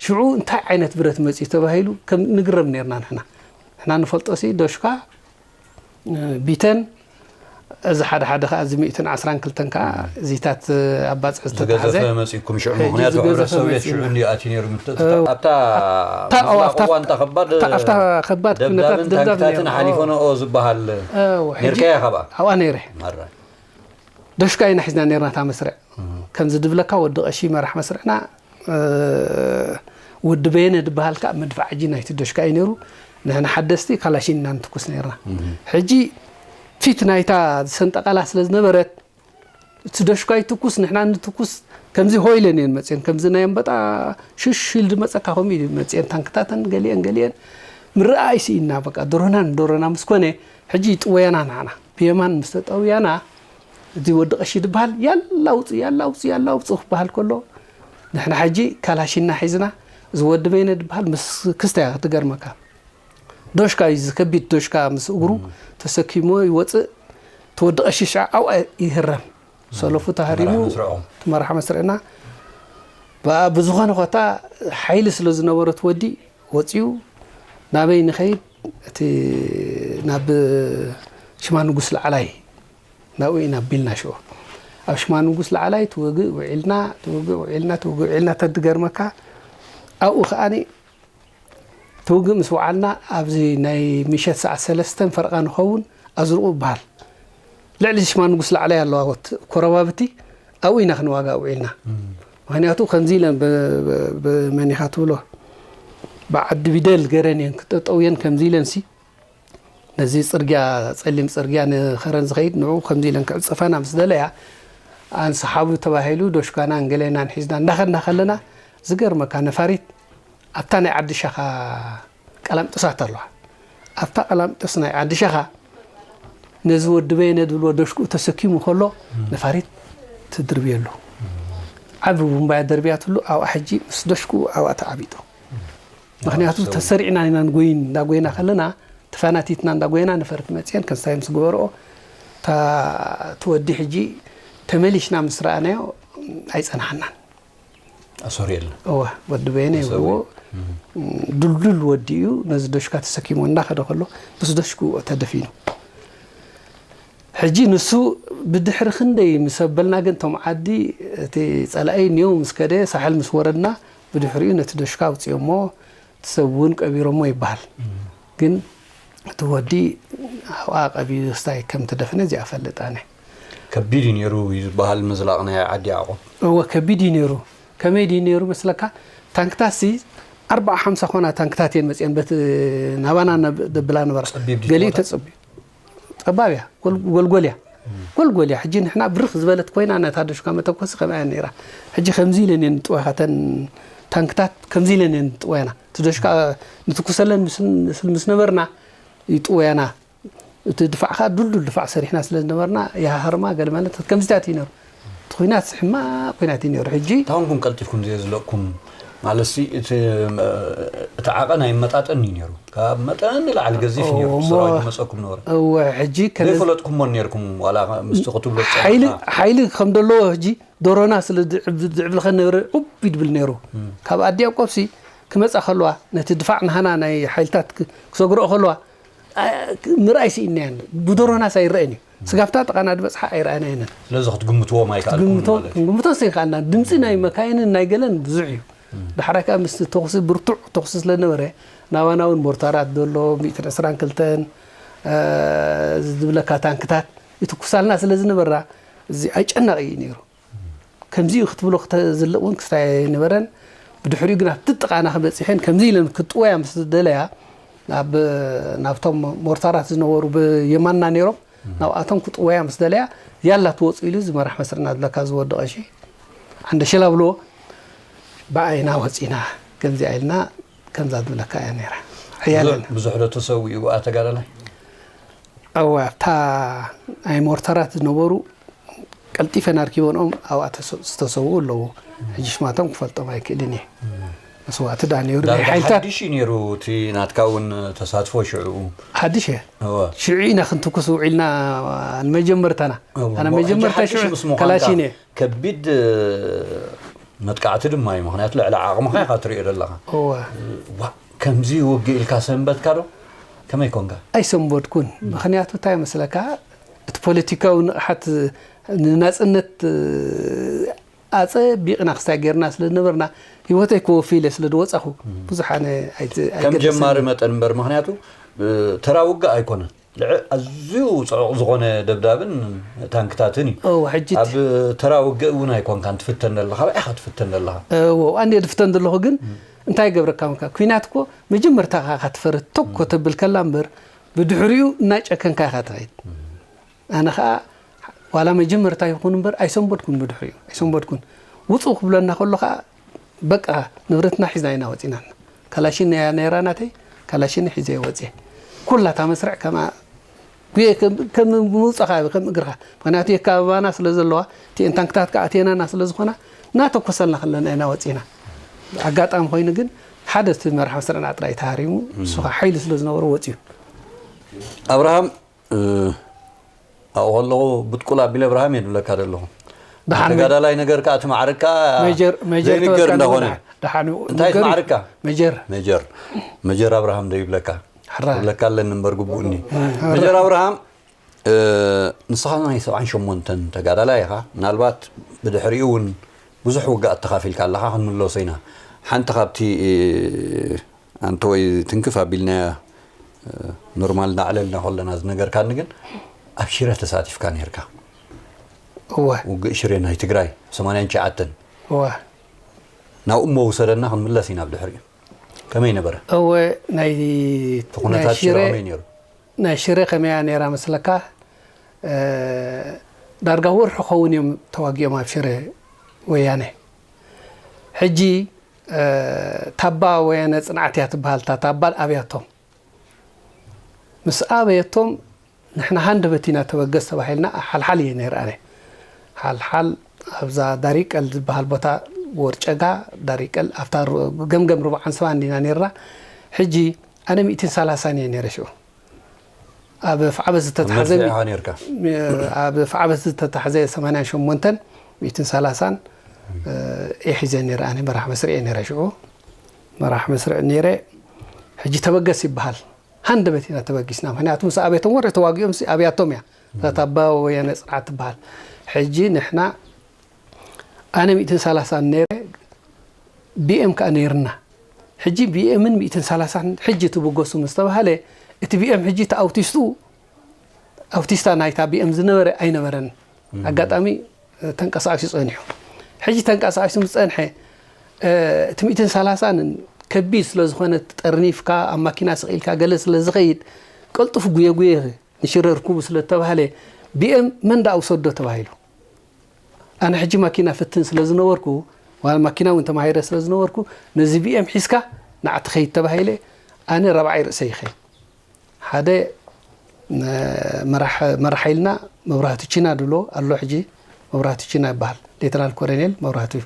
ሽዑ እንታይ ዓይነት ብረት መጺኡ ተባሂሉ ከም ንግረም ነርና ንሕና። ንሕና ንፈልጦሲ ዶሽካ፣ እ፣ ቢተን፣ እዚ ሓደ ሓደ ከኣ እዚ ሚእትን ዓስራን ክልተን ከኣ እዚታት ኣባጽዕ ዝተታሕዘ። ዝገዘፈ መጺእኩም ሽዑ፣ ሕጂ ምኽንያቱ ዝገዘፈ ሕብረተሰብ ቤት መጺኡ። ሽዑ እንዲ ኣትዩ ነይሩ ምት-፣ እ፣ ኣብታ ኣብታ፣ ኣብ ምስራቕ ኣብታ፣ እዋን እንታ ከባድ ኣብታ ከባድ ኩነታት ደብዳብን ደብዳብ ታንክታትን ነይሩ። ሓሊፎ ነኦ ዝበሃል እ፣ ሕጂ ነርካያ ካብኣ? ኣብኣ ነይረ። ማራ። ዶሽካ ኢና ሒዝና ነርና እታ መስርዕ። እም። ከምዚ ድብለካ ወዲ ቀሺ መራሕ መስርዕና፣ እ፣ ወዲ በየነ ድበሃል ከኣ መድፍዓጂ ናይቲ ዶሽካ እዩ ነይሩ። ንሕና ሓደስቲ ካላሽን ኢና ንትኩስ ነርና። እም። ሕጂ ፊት ናይታ ዝሰንጠቃላ ስለ ዝነበረት፣ እቲ ዶሽካ ይትኩስ፣ ንሕና ንትኩስ፣ ከምዚ ሆ ኢለን እየን መጽየን። ከምዚ ናይ ኣንበጣ ሽሽ ኢሉ ድመጸካ ከምኡ እዩ መጽየን። ታንክታተን ገሊአን ገሊአን ምርኣይ ስኢና። በቃ ዶሮና ንዶሮና ምስ ኮነ፣ ሕጂ ይጥወያና ንዓና። ብየማን ምስ ተጠውያና፣ እዚ ወዲ ቀሺ ዝበሃል፣ "ያላ ውጽእ፣ ያላ ውጽእ፣ ያላ ውጽእ" ክበሃል ከሎ፣ ንሕና ሕጂ ካላሽና ሒዝና፣ እዚ ወዲ በይነ ዝበሃል ምስ ክስተ እያ ክትገርመካ። ዶሽካ እዩ፣ እዚ ከቢድ ዶሽካ ምስ እግሩ ተሰኪሞ ይወጽእ። እቲ ወዲ ቀሺ ሽዓ ኣብኣ ይህረም። ሰለፉ ተሃሪሙ፣ መራሕ መስርዖም። እቲ መራሕ መስርዕና፣ ብኣ-፣ ብዝኾነ ኮታ ሓይሊ ስለ ዝነበሮ እቲ ወዲ ወጺኡ፣ ናበይ ንኸይድ? እቲ ናብ ሽማ ንጉስ ላዕላይ ናብኡ ኢና ኣቢልና ሽዑ። ኣብ ሽማ ንጉስ ላዕላይ ትውግእ ውዒልና፣ ትውግእ ውዒልና፣ ትውግእ ውዒልና፣ ተትገርመካ ኣብኡ ከኣኒ ትውግእ ምስ ወዓልና ኣብዚ ናይ ምሸት ሰዓት ሰለስተን ፈረቓ ንኸውን ኣዝርቑ ይበሃል። ልዕሊ ሽማ ንጉስ ላዕላይ ኣለዋ ወት-፣ ኮረባብቲ ኣብኡ ኢና ክንዋጋእ ውዒልና። ምኽንያቱ ከምዚ ኢለን ብ-፣ ብ-፣ ብመን ኢኻ ትብሎ? ብዓዲ ቢደል ገረን እየን ክጠጠው እየን ከምዚ ኢለን ሲ ነዚ ጽርግያ፣ ጸሊም ጽርግያ ንኸረን ዝኸይድ ንዕኡ ከምዚ ኢለን ክዕጸፋና ምስ ደለያ፣ ኣንስሓቡ ተባሂሉ ዶሽካናን ገሌናን ሒዝና እንዳኸድና ከለና፣ ዝገርመካ ነፋሪት ኣብታ ናይ ዓዲ ሻኻ ቀላምጥሳት ኣለዋ። ኣብታ ቀላምጥስ ናይ ዓዲ ሻኻ ነዚ ወዲ በየነ ዝብልዎ ዶሽክኡ ተሰኪሙ ከሎ ነፋሪት ትድርብየሉ። ዓቢ ቡምባያ ደርብያትሉ ኣብኣ ሕጂ ምስ ዶሽክኡ ኣብኣ ተዓቢጡ። ምኽንያቱ ተሰሪዕና ኢና ንጎይን፣ እንዳጎይና ከለና ተፋናቲትና እንዳጎይና ነፈርቲ መጽየን ከስታይ ምስ ገበርኦ፣ እታ ትወዲ ሕጂ ተመሊሽና ምስ ረኣናዮ ኣይጸናሓናን። ኣሶር የለን። እወ፣ ወዲ በየነ ይብልዎ። ድልዱል ወዲ እዩ። ነዚ ዶሽካ ተሰኪሞ እንዳኸደ ከሎ ምስ ዶሽኩ ተደፊኑ። ሕጂ ንሱ ብድሕሪ ክንደይ ምስ ኣበልና ግን፣ እቶም ዓዲ፣ እቲ ጸላኢ ኔው ምስ ከደ፣ ሳሕል ምስ ወረድና፣ ብድሕሪኡ ነቲ ዶሽካ ኣውጺኦሞ፣ እቲ ሰብ እውን ቀቢሮሞ ይበሃል። ግን እቲ ወዲ ኣብኣ ቀቢሩ ስታይ ከም ተደፍነ እዚኣ እፈልጥ ኣነ። ከቢድ እዩ ነይሩ እዩ ዝበሃል ምዝላቕ ናይ ዓዲ ዓቑብ። እወ፣ ከቢድ እዩ ነይሩ። ከመይ ድዩ ነይሩ መስለካ? ታንክታትሲ ኣርብዓ ሓምሳ ኮና ታንክታት እየን መፅየን በቲ ናባና ነብ-፣ ደብላ ነበራ። ጸቢብ ድዩ ገሊኡ ቦታ? ተጸቢብ። ጠባብ እያ፣ ጎል-፣ ጎልጎል እያ። ጎልጎል እያ። ሕጂ ንሕና ብርኽ ዝበለት ኮይና ነታ ዶሽካ መተኮሲ ከምኣ እያ ነይራ። ሕጂ ከምዚ ኢለን እየን ጥወያኻ፣ እተን ታንክታት ከምዚ ኢለን እየን ጥወያና። እቲ ዶሽካ ንትኩሰለን ምስ፣ ስል ምስ ነበርና ይጥወያና። እቲ ድፋዕ ከዓ ዱልዱል ድፋዕ ሰሪሕና ስለ ዝነበርና ይሃሃርማ ገለ ማለት ከምዚታት እዩ ነይሩ። እቲ ኲናት ሕማቕ ኲናት እዩ ነይሩ። ሕጂ እንታይ ኮንኩም ቀልጢፍኩም ዘየዝለቕኩም? ማለትሲ እቲ፣ እቲ ዓቐን ኣይመጣጠን እዩ ነይሩ። ካብ መጠን ንላዕሊ ገዚፍ ነይሩ። እዎ፣ እሞ ሰራዊት ይመፀኩም ነበረ። እወ፣ ሕጂ ከነ-፣ ዘይፈለጥኩሞን ነይርኩም፣ ዋላ ምስቲ ክትብሎ ሓይሊ፣ ዝፀናሕካ። ሓይሊ ከም ዘለዎ ሕጂ ዶሮና ስለ ዝዕብ-፣ ዝዕብልኸን ነበረ፣ ዑብ ይድብል ነይሩ። እም። ካብ ኣዲ ያዕቆብሲ ክመፃ ከለዋ፣ ነቲ ድፋዕ ናህና ናይ ሓይልታት ክ-፣ ክሰግርኦ ከለዋ፣ ኣ-፣ ክ-፣ ምርኣይ ስኢንናየን። ብዶሮናስ ኣይረአን እዩ። ስጋፍታ ጥቓና ዝበፅሓ ኣይረኣናየንን። ስለዚ ክትግምትዎም ኣይከኣልኩምን ክትግምቶ-፣ ማለት እዩ። ክንግምቶስ ኣይከኣልናን። ድምፂ ናይ መካይንን ናይ ገለን ብዙሕ እዩ። እም። ዳሕራይ ከዓ ምስቲ ተኹሲ ብርቱዕ ተኹሲ ስለ ዝነበረ፣ ናባና እውን ሞርታራት ዘሎ፣ ሚእትን ዕስራን ክልተን፣ እ፣ ዝብለካ ታንክታት ይትኩሳልና ስለ ዝነበራ፣ እዚ ኣጨናቒ እዩ ነይሩ። ከምዚ እዩ ክትብሎ ክተ-፣ ዝልቕ እውን ክስታይ ኣይነበረን። ብድሕሪኡ ግን ኣብቲ ጥቓና ክበፂሐን ከምዚ ኢለን ክጥወያ ምስ ዝደለያ፣ ናብ፣ ናብቶም ሞርታራት ዝነበሩ ብየማንና ነይሮም፣ ናብኣቶም ክጥወያ ምስ ደለያ፣ ያላ ትወፁ ኢሉ እዚ መራሕ መስርና ዝብለካ ዝወዲ ቀሺ፣ ዓንደ ሽላ ብልዎ፣ ብኣይና ወፂና፣ ከምዚኣ ኢልና፣ ከምዛ ዝብለካ እያ ነይራ። ሓያል ብዙሕ፣ እያ። ብዙሕ ዶ ተሰዊኡ ብኣ ተጋዳላይ? እወ፣ ኣብታ ናይ ሞርታራት ዝነበሩ ቀልጢፈን ኣርኪበንኦም ኣብኣ ተሰ-፣ ዝተሰውኡ ኣለዉ። ሕጂ ሽማቶም ክፈልጦም ኣይክእልን እየ። መስዋእቲ ደኣ ነይሩ። ናይ ዳርጋ ሓይልታት ሓድሽ እዩ ነይሩ፣ እቲ ናትካ እውን ተሳትፎ ሽዕኡ። ሓድሽ እየ። እወ። ሽዑ ኢና ክንትኩስ ውዒልና ንመጀመርታና። እወ፣ ኣነ እሞ ሕጂ መጀመርታ ሓድሽ ሽዑ ምስ ምዃንካ ከላሽን እየ። ከቢድ መጥቃዕቲ ድማ እዩ። ምኽንያቱ ልዕሊ ዓቕምኻ ኢኻ ትሪኦ ዘለኻ። እወ። ዋ፣ ከምዚ ውግእ ኢልካ ሰንበትካ ዶ? ከመይ ኮንካ? ኣይሰንበድኩን። ምኽንያቱ እንታይ መስለካ? እቲ ፖለቲካዊ ንቕሓት ንናጽነት ኣጸቢቕና ክስታይ ጌርና ስለ ዝነበርና፣ ህይወተይ ክወፊ ኢለ ስለ ዝወጻኹ፣ ብዙሕ ኣነ ኣይት-፣ ከም ኣይገደሰንን። ጀማሪ መጠን እምበር፣ ምኽንያቱ፣ እ፣ ተራ ውግእ ኣይኮነን። ልዕ-፣ ኣዝዩ ጽዑቕ ዝኾነ ደብዳብን ታንክታትን እዩ። እወ፣ ሕጂ እቲ ኣብ ተራ ውግእ እውን ኣይኮንካን ትፍተን ዘለኻ፣ ብኣኻ ትፍተን ዘለኻ። እወ፣ ኣነ ድፍተን ዘለኹ ግን እንታይ ይገብረካ ምካ? ኲናት እኮ መጀመርታ ኢኻ ትፈርህ፣ ቶኮ ተብል ከላ እምበር፣ ብድሕሪኡ እናጨከንካ ኢኻ ትኸይድ። ኣነ ኸኣ ዋላ መጀመርታ ይኹን እምበር ኣይሰንበድኩን፣ ብድሕሪኡ ኣይሰንበድኩን። ውጹ ክብለና ከሎ ኸኣ በቃ ንብረትና ሒዝና ኢና ወጺና። ካላሽን እያ ነይራ ናተይ፣ ካላሽን ሒዘ ወፅየ። ኩላ እታ መስርዕ ከምኣ ጉየ ከም ከም ምውፃኻ ከም እግርኻ። ምኽንያቱ የካባባና ስለ ዘለዋ፣ እቲኤን ታንክታት ከዓ ኣቴናና ስለ ዝኾና፣ እናተኮሰልና ከለና ኢና ወፂና። ኣጋጣሚ ኮይኑ ግን ሓደ እቲ መራሕ መስርዕና ጥራይ ተሃሪሙ፣ እሱ ከዓ ሓይሊ ስለ ዝነበሮ ወፂኡ። ኣብርሃም፣ እ፣ ኣብኡ ከለኹ ብጥቁል ኣቢለ ኣብርሃም እየ ዝብለካ ዘለኹ። ደሓን መ- ተጋዳላይ ነገር ከዓ እቲ ማዕርካ ሜጀር ሜጀር ዘይንገር ተበልካ እንዳኾነ። ደሓን እዩ። እንታይ እቲ ንገር እዩ። ማዕርካ? ሜጀር። ሜጀር ሜጀር ኣብርሃም ዶ ይብለካ? ሕራይ። ይብለካ ኣለኒ እምበር ግቡእኒ። ሜጀር ኣብርሃም፣ እ፣ ንስኻ ናይ ሰብዓን ሸሞንተን ተጋዳላይ ኢኻ። ምናልባት ብድሕሪኡ እውን ብዙሕ ውግኣት ተኻፊልካ ኣለኻ፣ ክንምለሶ ኢና። ሓንቲ ካብቲ፣ እ፣ ኣንተ ወይ ትንክፍ ኣቢልናያ፣ እ፣ ኖርማል እናዕለልና ከለና ዝነገርካኒ ግን ኣብ ሽረ ተሳቲፍካ ነርካ። እወ። ውግእ ሽረ ናይ ትግራይ ሰማንያን ትሽዓተን። እወ። ናብ እሞ ውሰደና ክንምለስ ኢና ብድሕሪኡ። ከመይ ነበረ? እወ፣ ናይ እቲ ናይ ኩነታት ሽረ ሽረ ከመይ ነይሩ? ናይ ሽረ ከመያ ነይራ መስለካ? እ፣ ዳርጋ ወርሒ ክኸውን እዮም ተዋጊኦም ኣብ ሽረ ወያነ። ሕጂ፣ እ፣ ታባ ወያነ ጽንዓት እያ ትበሃል። እታ ታባ ኣብያቶም። ምስ ኣበየቶም ንሕና ሃንደበት ኢና ተበገስ ተባሂልና ሓልሓል እየ ነይረ ኣነ። ሓልሓል ኣብዛ ዳሪቀል ዝበሃል ቦታ ወርጨጋ ዳሪቀል ኣብታ ሩ-፣ ገምገም ርብዓን ሰባን እንዲና ነይርና። ሕጂ ኣነ ሚእትን ሰላሳን እየ ነይረ ሽዑ። ኣብ ፍዓበት ዝተታሕዘ መድፍዕ ኢኻ ነይርካ? ኣብ ፍዓበት ዝተታሕዘ ሰማንያን ሸሞንተን ሚእትን ሰላሳን፣ እ፣ እየ ሒዘ ነይረ ኣነ መራሕ መስርዕ እየ ነይረ ሽዑ። መራሕ መስርዕ ነይረ። ሕጂ ተበገስ ይበሃል። ሃንደበት ኢና ተበጊስና። ምኽንያቱ ምስ ኣቤቶም ወረ ተዋጊኦም ሲ ኣብያቶም እያ። እዛ ታባ ወያነ ጽንዓት ትበሃል። ሕጂ ንሕና ኣነ ሚእትን ሰላሳን ነይረ፣ ቢኤም ከኣ ነይርና። ሕጂ ቢኤምን ሚእትን ሰላሳን ሕጂ ትብገሱ ምስ ተባህለ፣ እቲ ቢኤም ሕጂ እቲ ኣውቲስቱ፣ ኣውቲስታ ናይታ ቢኤም ዝነበረ ኣይነበረን። ኣጋጣሚ፣ እ፣ ተንቀሳቒሱ ጸኒሑ። ሕጂ ተንቀሳቒሱ ምስ ጸንሐ፣ እ፣ እቲ ሚእትን ሰላሳን ከቢድ ስለ ዝኾነ፣ ጠርኒፍካ ኣብ ማኪና ስቕ ኢልካ ገለ ስለ ዝኸይድ፣ ቅልጡፍ ጉየ ጉየ ንሽረ ርኩቡ ስለ እተባህለ፣ ቢኤም መን ደኣ ውሰዶ ተባሂሉ። ኣነ ሕጂ ማኪና ፈትን ስለ ዝነበርኩ፣ ዋ-፣ ማኪና እውን ተማሂረ ስለ ዝነበርኩ፣ ነዚ ቢኤም ሒዝካ ንዓ ትኸይድ ተባሂለ፣ ኣነ ራብዓይ ርእሰይ ይኸይድ። ሓደ፣ ነ-፣ መራሕ-፣ መራሒ ኢልና መብራህቱ ቺና ድብሎ ኣሎ፣ ሕጂ መብራህቱ ቺና ይበሃል። ሌተናል ኮሎኔል መብራህቱ እዩ።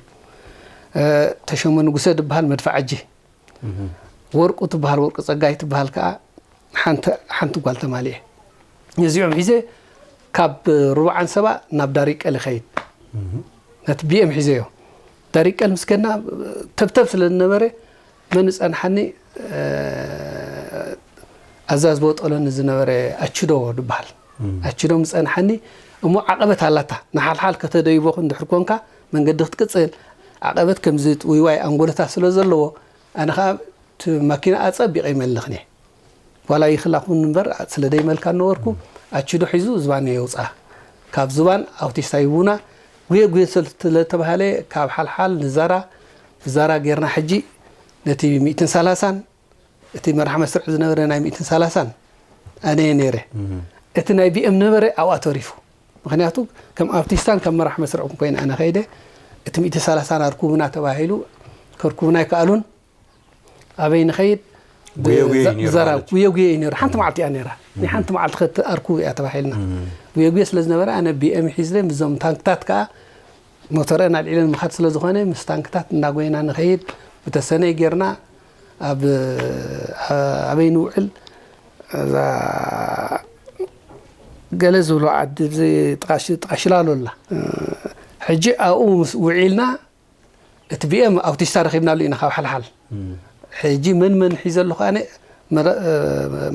እ፣ ተሾመ ንጉሰ ድበሃል መድፍዕ ኣጂ። ወርቁ ትበሃል፣ ወርቁ ጸጋይ ትበሃል ከኣ ሓንቲ፣ ሓንቲ ጓል ተማልኤ። ነዚኦም ሒዘ ካብ ሩብዓን ሰባ ናብ ዳሪቀል ይኸይድ። ነቲ ቢኤም ሒዘዮ። ዳሪቀል ምስ ከድና ተብተብ ስለ ዝነበረ መን ዝጸንሓኒ፣ እ፣ ኣዛዚ ቦጠሎኒ ዝነበረ ኣችዶ ድበሃል። ኣችዶ ምስ ጸንሓኒ፣ እሞ ዓቐበት ኣላታ። ንሓልሓል ከተደይቦ እንድሕር ኮንካ መንገዲ ክትቅጽል፣ ዓቐበት ከምዚ ጥውይዋይ ኣንጎለታት ስለ ዘለዎ፣ ኣነ ኸኣ እቲ ማኪና ኣጸቢቐ ይመልኽኒ። ዋላ ይኽላ ኩን እምበር፣ ስለ ደይመልካ ነበርኩ፣ ኣችዶ ሒዙ ዝባን የውጽኣ። ካብ ዝባን ኣውቲስታ ይቡና፣ ጉየ ጉየ ስለ ተባህለ፣ ካብ ሓልሓል ንዛራ፣ ዛራ ጌርና ሕጂ ነቲ ሚእትን ሰላሳን፣ እቲ መራሕ መስርዕ ዝነበረ ናይ ሚእትን ሰላሳን ኣነ እየ ነይረ። እቲ ናይ ቢኤም ነበረ ኣብኣ ተሪፉ። ምኽንያቱ ከም ኣውቲስታን ከም መራሕ መስርዕን ኮይነ ኣነ ኸይደ፣ እቲ ሚእትን ሰላሳን ኣርኩብና ተባሂሉ፣ ከርኩብና ኣይከኣሉን። ኣበይ ንኸይድ? ጉየ ጉየ እዩ ነይሩ ዘራ ማለት እዩ። ጉየ ጉየ እዩ ነይሩ። ሓንቲ መዓልቲ እያ ነይራ። ናይ ሓንቲ መዓልቲ ኸት ኣርኩብ እያ ተባሂልና። ጉየ ጉየ ስለ ዝነበረ ኣነ ቢኤም ሒዝለ ምስዞም ታንክታት ከኣ ሞተረን ኣልዒለን ምኻድ ስለ ዝኾነ ምስ ታንክታት እናጎየና ንኸይድ ብተሰነይ ጌርና ኣብ፣ ኣበይ ንውዕል? እዛ ገለ ዝብሎ ዓዲ እዚ ጥቓ ሽ-፣ ጥቓ ሽላሎ ኣላ። ሕጂ ኣብኡ ምስ ውዒልና እቲ ቢኤም ኣውቲስታ ረኺብናሉ ኢና ካብ ሓልሓል። ሕጂ መን መን ሒዘ ኣለኹ ኣነ? መረ-፣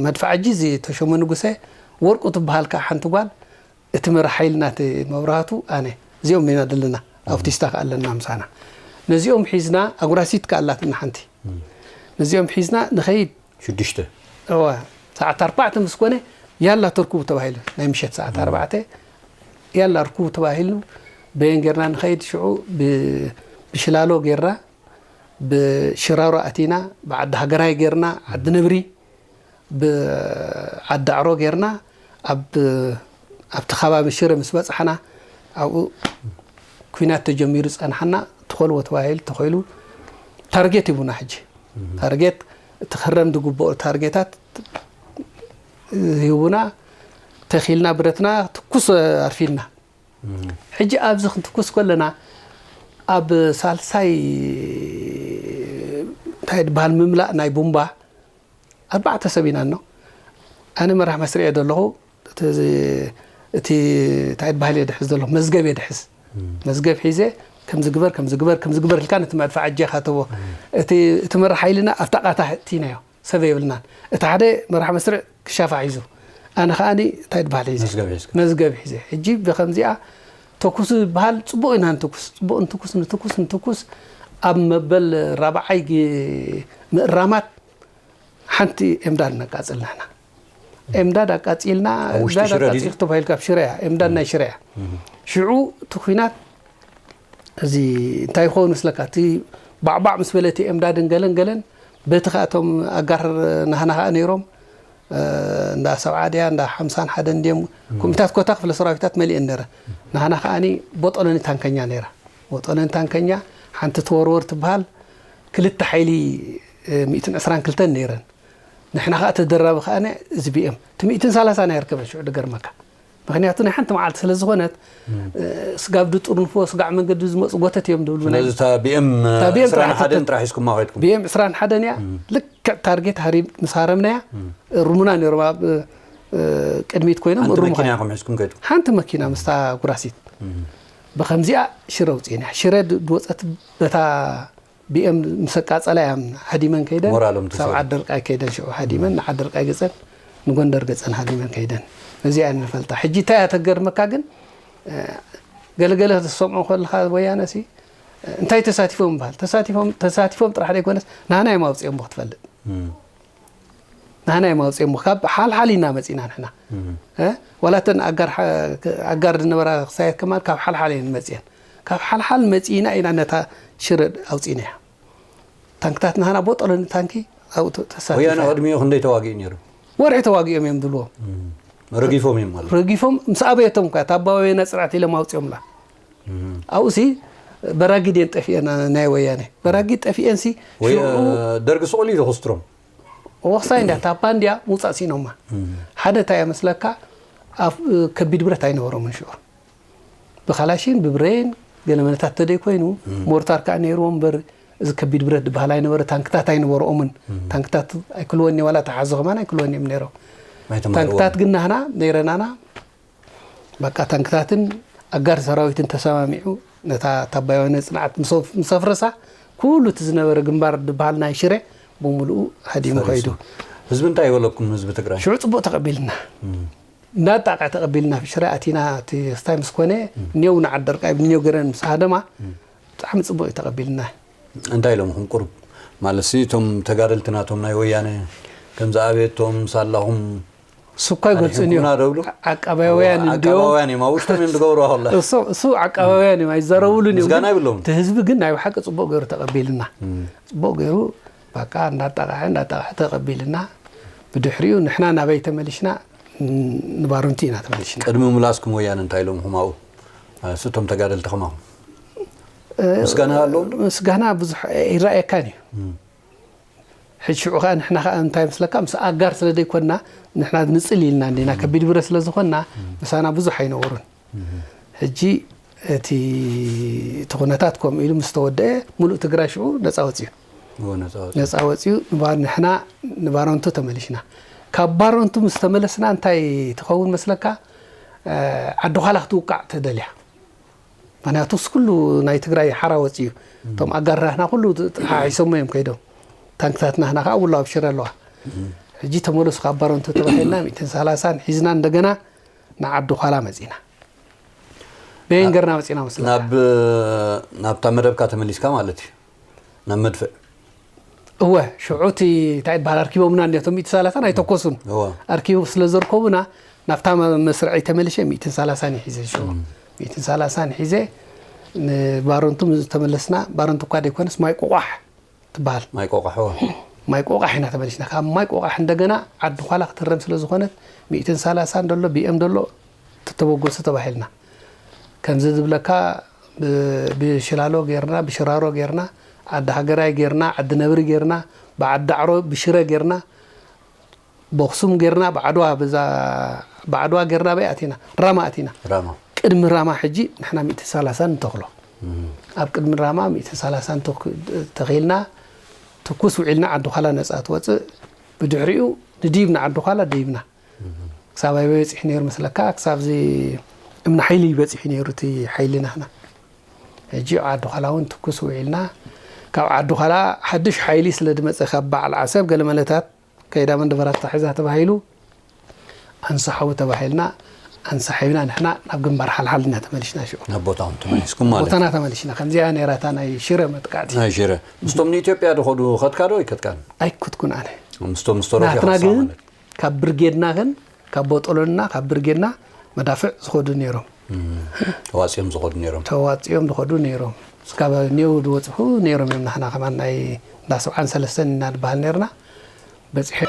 መድፍዕ ሕጂ እዚ ተሾመ ንጉሰ፣ ወርቁ ትበሃል ከኣ ሓንቲ ጓል፣ እቲ መራሕ ሓይልና እቲ መብራህቱ ኣነ። እዚኦም ኢና ዘለና። ኣውቲስታ ከኣ ኣለና ምሳና። ነዚኦም ሒዝና፣ ኣጉራሲት ከኣ ኣላትና ሓንቲ። ነዚኦም ሒዝና ንኸይድ። ሽዱሽተ። እወ፣ ሰዓት ኣርባዕተ ምስ ኮነ፣ ያላ ተርኩቡ ተባሂሉ። ናይ ምሸት ሰዓት ኣርባዕተ፣ ያላ ርኩቡ ተባሂሉ። በየን ጌርና ንኸይድ ሽዑ ብ-፣ ብሽላሎ ጌርና፣ ብሽራሮ ኣቲና፣ ብዓዲ ሃገራይ ጌርና፣ ዓዲ ነብሪ፣ ብዓዲ ኣዕሮ ጌርና፣ ኣብ፣ ኣብቲ ከባቢ ሽረ ምስ በጻሕና፣ ኣብኡ ኲናት ተጀሚሩ ጸንሓና፣ ትኾልዎ ተባሂሉ፣ ተኾይሉ፣ ታርጌት ሂቡና ሕጂ። ታርጌት እቲ ክረም ዝግብኦ ታርጌታት ሂቡና፣ ተኺልና ብረትና ትኩስ ኣርፊድና። ሕጂ ኣብዚ ክንትኩስ ከለና ኣብ ሳልሳይ እንታይ ድበሃል ምምላእ ናይ ቡምባ ኣርባዕተ ሰብ ኢና ኖ። ኣነ መራሕ መስርዕ እየ ዘለኹ። እቲ እዚ- እቲ እንታይ ድበሃል እየ ድሕዝ ዘለኹ፣ መዝገብ እየ ድሕዝ። መዝገብ ሒዘ ከምዚ ግበር ከምዚ ግበር ከምዚ ግበር ኢልካ ነቲ መድፍዓ እጀኻ ተቦ። እቲ እቲ መራሕ ሓይልና ኣብታ ቃታ እቲናዮ፣ ሰብ የብልናን። እቲ ሓደ መራሕ መስርዕ ክሻፋ ሒዙ፣ ኣነ ከዓኒ እንታይ ድበሃል ሒዘ፣ መዝገብ ሒዝካ። መዝገብ ሒዘ። ሕጂ ብከምዚኣ ተኩሱ ዝበሃል ጽቡቕ ኢና ንትኩስ፣ ጽቡቕ ንትኩስ ንትኩስ ንትኩስ። ኣብ መበል ራብዓይ ግ- ምእራማት ሓንቲ ኤምዳድ ነቃጽል ንሕና። ኤምዳድ ኣቃጺልና፣ ኣብ ውሽጢ ኤምዳድ ሽረ ድዩ? ኣቃጺል ተባሂልካ ኣብ ሽረ እያ፣ ኤምዳድ ናይ ሽረ እያ። ሽዑ እቲ ኲናት እዚ እንታይ ይኸውን መስለካ? እቲ ባዕባዕ ምስ በለ እቲ ኤምዳድን ገለን ገለን፣ በቲ ከኣቶም ኣጋር ናህና ከኣ ነይሮም፣ እ፣ እንዳ ሰብዓ ድያ፣ እንዳ ሓምሳን ሓደን ድዮም፣ ኮሚታት ኮታ ክፍለ ሰራዊታት መሊኤን ነረ። ናህና ከኣኒ ቦጦሎኒ ታንከኛ ነይራ። ቦጦሎኒ ታንከኛ ሓንቲ ተወርወር ትበሃል፣ ክልተ ሓይሊ፣ እ፣ ሚእትን ዕስራን ክልተን ነይረን። ንሕና ከኣ ተደራቢ ከኣ እዚ ቢኤም እቲ ሚእትን ሰላሳን ኣይርከበን ሽዑ ድገርመካ። ምኽንያቱ ናይ ሓንቲ መዓልቲ ስለ ዝኾነት፣ እ፣ ስጋብ ድጥርንፍዎ ስጋዕ መንገዲ ዝመጹ ጎተት እዮም ድብሉ ናይ ስለዚ እታ ቢኤም እታ ቢኤም ጥራሕ ዕስራን ሓደን ትትን- ጥራሕ ሒዝኩማ ከይድኩም። ቢኤም ዕስራን ሓደን እያ። ልክዕ ታርጌት ሃሪ ምስ ሃረምናያ፣ እርሙና ነይሮም ኣብ፣ እ፣ ቅድሚት ኮይኖም ሓንቲ እርሙ መኪና ኮይኖም። ኢኹም ሒዝኩም ከይድኩም። ሓንቲ መኪና ምስታ ጉራሲት። ብኸምዚኣ ሽረ ኣውጺእና። ሽረ ድ- ድወጸት በታ ቢኤም ምስ ኣቃጸላ እያ ሃዲመን ከይደን። ሞራሎም ተሰብሩ። ሳብ ዓደርቃይ ከይደን ሽዑ ሃዲመን ንዓደርቃይ ገጸን ንጎንደር ገጸን ሃዲመን ከይደን። እዚኣ እያ ንፈልጣ። ሕጂ እንታይ እያ ተገርመካ ግን፣ እ፣ ገለገለ ክትሰምዖ ከለኻ ወያነ ሲ፣ እ፣ እንታይ ተሳቲፎም ይበሃል? ተሳቲፎም፣ ተሳቲፎም ጥራሕ ዘይኮነስ ናህና እዮም ኣውጺኦሞ ክትፈልጥ። እም። ናህና እዮም ኣውጺኦሞ። ካብ ሓልሓል ኢና መጺና ንሕና። እም። እ? ዋላ እተን ኣጋር ሓ-፣ ኣጋር ዝነበራ ክሳየት ከማን ካብ ሓልሓል እየን መጺአን። ካብ ሓልሓል መጺና ኢና ነታ ሽረ ኣውጺናያ። ታንክታት ናህና ቦጦሎኒ ታንኪ ኣብኡ ተ-፣ ተሳቲፋ ወያነ እያ። ቅድሚኡ ክንደይ ተዋጊኡ ነይሩ? ወርሒ ተዋጊኦም እዮም ድልዎም። እም። ረጊፎም እዮም ማለት። ረጊፎም ምስ ኣበየቶም እኳ፣ እታ ኣባወየና ጽንዓት ኢሎም ኣውጺኦምላ። እም። ኣብኡ ሲ በራጊድ እየን ጠፊአን ናይ ወያነ። በራጊድ ጠፊአን ሲ ወይ፣ ሽዑ እ፣ ደርጊ ስቕ ኢሉ እዩ ዘኹስትሮም። ወኽሳይ እንድያ፣ ታፓ እንድያ ምውጻእ ሲኖማ። እም። ሓደ እንታይ እያ መስለካ፣ ኣብ ከቢድ ብረት ኣይነበሮምን ሽዑ። ብካላሽን፣ ብብሬን፣ ገለ መለታት ተደይ ኮይኑ፣ እም። ሞርታር ከኣ ነይርዎ እምበር፣ እዚ ከቢድ ብረት ዝበሃል ኣይነበረ፣ ታንክታት ኣይነበርኦምን። እም። ታንክታት ኣይክልወን ዋላ ተሓዞ ከማን ኣይክልወን እዮም ነይሮም። ኣይተማርዎ። ታንክታት ግን ናህና ነይረናና፣ በቃ ታንክታትን ኣጋር ሰራዊትን ተሰማሚዑ፣ ነታ ታባይ ወያነ ጽንዓት ምስ ኣፍ-፣ ምስ ኣፍረሳ፣ ኩሉ እቲ ዝነበረ ግንባር ዝበሃል ናይ ሽረ ብምሉኡ ሃዲሙ ፈሪሱ። ከይዱ። ህዝቢ እንታይ ይበለኩም፣ ህዝቢ ትግራይ? ሽዑ ጽቡቕ ተቐቢልና። እም። እንዳጣቕዐ ተቐቢልና፣ ሽረ ኣቲና፣ እቲ ስታይ ምስ ኮነ፣ እም። ኔው ንዓደርቃይ፣ ኔው ገረን ምስ ሃደማ፣ እም። ብጣዕሚ ጽቡቕ እዩ ተቐቢልና። እንታይ ኢሎምኹም ቁሩብ? ማለት ሲ፣ እቶም ተጋደልቲ ናቶም ናይ ወያነ፣ ከምዚ ኣቤቶም ሳላኹም ስኳ ይገልጹን እዮም። ኣድሒንኩምና ዶ ብሉ? ዓቃባውያን እዎ፣ እንዲዮም። ዓቃባውያን እዮም። ኣብ ውሽጦም እዮም ዝገብሩ ኣሁላ። እሱ፣ እሱ ዓቃባውያን እዮም፣ ኣይዛረቡሉን እዮም። ምስጋና ግን ይብሎም። እቲ ህዝቢ ግን ናይ ብሓቂ ጽቡቕ ገይሩ ተቐቢልና። እም። ጽቡቕ ገይሩ፣ በቃ፣ እንዳጣቕዐ፣ እንዳጣቕዐ ተቐቢልና። ብድሕሪኡ ንሕና ናበይ ተመሊሽና? ን-፣ ንባረንቱ ኢና ተመሊሽና። ቅድሚ ምላስኩም ወያነ እንታይ ኢሎምኹም ኣብኡ? እሱ እቶም ተጋደልቲ ከማኹም? እ፣ ምስጋና ኣለዎም ዶ? ምስጋና ብዙሕ ኣይረኣየካን እዩ። እም። ሕጂ ሽዑ ኸኣ ንሕና ኸኣ እንታይ ምስለካ፣ ምስ ኣጋር ስለ ዘይኮንና፣ ንሕና ንጽል ኢልና እንዲና፣ ከቢድ ብረት ስለ ዝኾንና፣ ምሳና ብዙሕ ኣይነበሩን። ሕጂ እቲ፣ እቲ ኩነታት ከምኡ ኢሉ ምስ ተወደአ፣ ሙሉእ ትግራይ ሽዑ ነጻ ወጺኡ። እዎ፣ ነጻ ወጺኡ። ነጻ ወጺኡ፣ ንባ-፣ ንሕና ንባረንቱ ተመሊሽና። ካብ ባረንቱ ምስ ተመለስና፣ እንታይ ትኸውን መስለካ? እ፣ ዓዲ ዃላ ክትውቃዕ ተደልያ። ምኽንያቱስ ኩሉ ናይ ትግራይ ሓራ ወፂኡ። እቶም ኣጋር ናህና ኩሉ ተሓሒሶሞ እዮም ከይዶም። ታንክታት ናህና ከዓ ውላ ኣብ ሽረ ኣለዋ። ሕጂ ተመለሱ ካብ ባረንቱ ተባሂልና ሚእትን ሰላሳን ሒዝና እንደገና ንዓዲ ዃላ መፂና። በየን ገርና መፂና መስለካ? ናብ፣ ናብታ መደብካ ተመሊስካ ማለት እዩ። ናብ መድፍዕ። እወ፣ ሽዑ እቲ እንታይ ይበሃል፣ ኣርኪቦምና እንዲያቶም ሚእቲ ሰላሳን ኣይተኮሱን። እወ። ኣርኪቦም ስለ ዘርከቡና፣ ናብታ መ-፣ መስርዐይ ተመሊሸ ሚእትን ሰላሳን ሒዘ ሽዑ። ሚእትን ሰላሳን ሒዘ ንባረንቱ ምስ ተመለስና፣ ባረንቱ እኳ ዘይኮነስ ማይ ቆቋሕ ትበሃል። ማይ ቆቋሕ፣ እወ። ማይ ቆቋሕ ኢና ተመሊስና። ካብ ማይ ቆቋሕ እንደገና ዓዲ ዃላ ክትረም ስለ ዝኾነት፣ ሚእትን ሰላሳን ደሎ፣ ቢኤም ደሎ፣ ተተበገሱ ተባሂልና። ከምዚ ዝብለካ ብ-፣ ብሽላሎ ጌርና፣ ብሽራሮ ጌርና፣ ዓዲ ሃገራይ ጌርና፣ ዓዲ ነብሪ ጌርና፣ ብዓዲ ዳዕሮ ብሽረ ጌርና፣ በኽሱም ጌርና፣ ብዓድዋ ብዛ ብዓድዋ ጌርና በይ ኣቲና፣ ራማ ኣቲና። ራማ ቅድሚ ራማ ሕጂ ንሕና ሚእቲ ሰላሳን ንተኽሎ። ኣብ ቅድሚ ራማ ሚእቲ ሰላሳን ተኽ- ተኺልና ትኩስ ውዒልና ዓዲ ዃላ ነፃ ትወፅእ። ብድሕሪኡ ንድይብና ዓዲ ዃላ ደይብና። ክሳብ ኣበይ በፂሑ ነይሩ መስለካ? ክሳብዚ እምኒ ሓይሊ በፂሑ ነይሩ እቲ ሓይሊ ናህና። ሕጂ ዓዲ ዃላ እውን ትኩስ ውዒልና። ካብ ዓዲ ዃላ ሓድሽ ሓይሊ ስለ ዝመፀ ካብ በዓል ዓሰብ ገለ መለታት ከይዳ መንደፈራ ተታሒዛ ተባሂሉ ኣንሳ ሓዊ ተባሂልና ኣንሳ ሓይብና ንሕና ናብ ግንባር ሓልሓል ኢና ተመሊስና። ሽዑ ናብ ቦታውን ተመሊስኩም ማለት ቦታና ተመሊስና። ከምዚኣ ነይራታ ናይ ሽረ መጥቃዕቲ። ናይ ሽረ ምስቶም ንኢትዮጵያ ዝኸዱ ኸድካ ዶ ይከድካን? ኣይኩትኩን ኣነ ምስቶም ዝተረፉ ናትና ሓሳብ ግን ማለት ካብ ብርጌድና ግን ካብ ቦጦሎና ካብ ብርጌድና መዳፍዕ ዝኸዱ ነይሮም። ተዋፂኦም ዝኸዱ ነይሮም። ተዋፂኦም ዝኸዱ ነይሮም። እስካብ ኔው ዝወፅሑ ነይሮም እዮም። ናህና ከማን ናይ እንዳ ሰብዓን ሰለስተን ኢና ዝበሃል ነርና። በፂሐ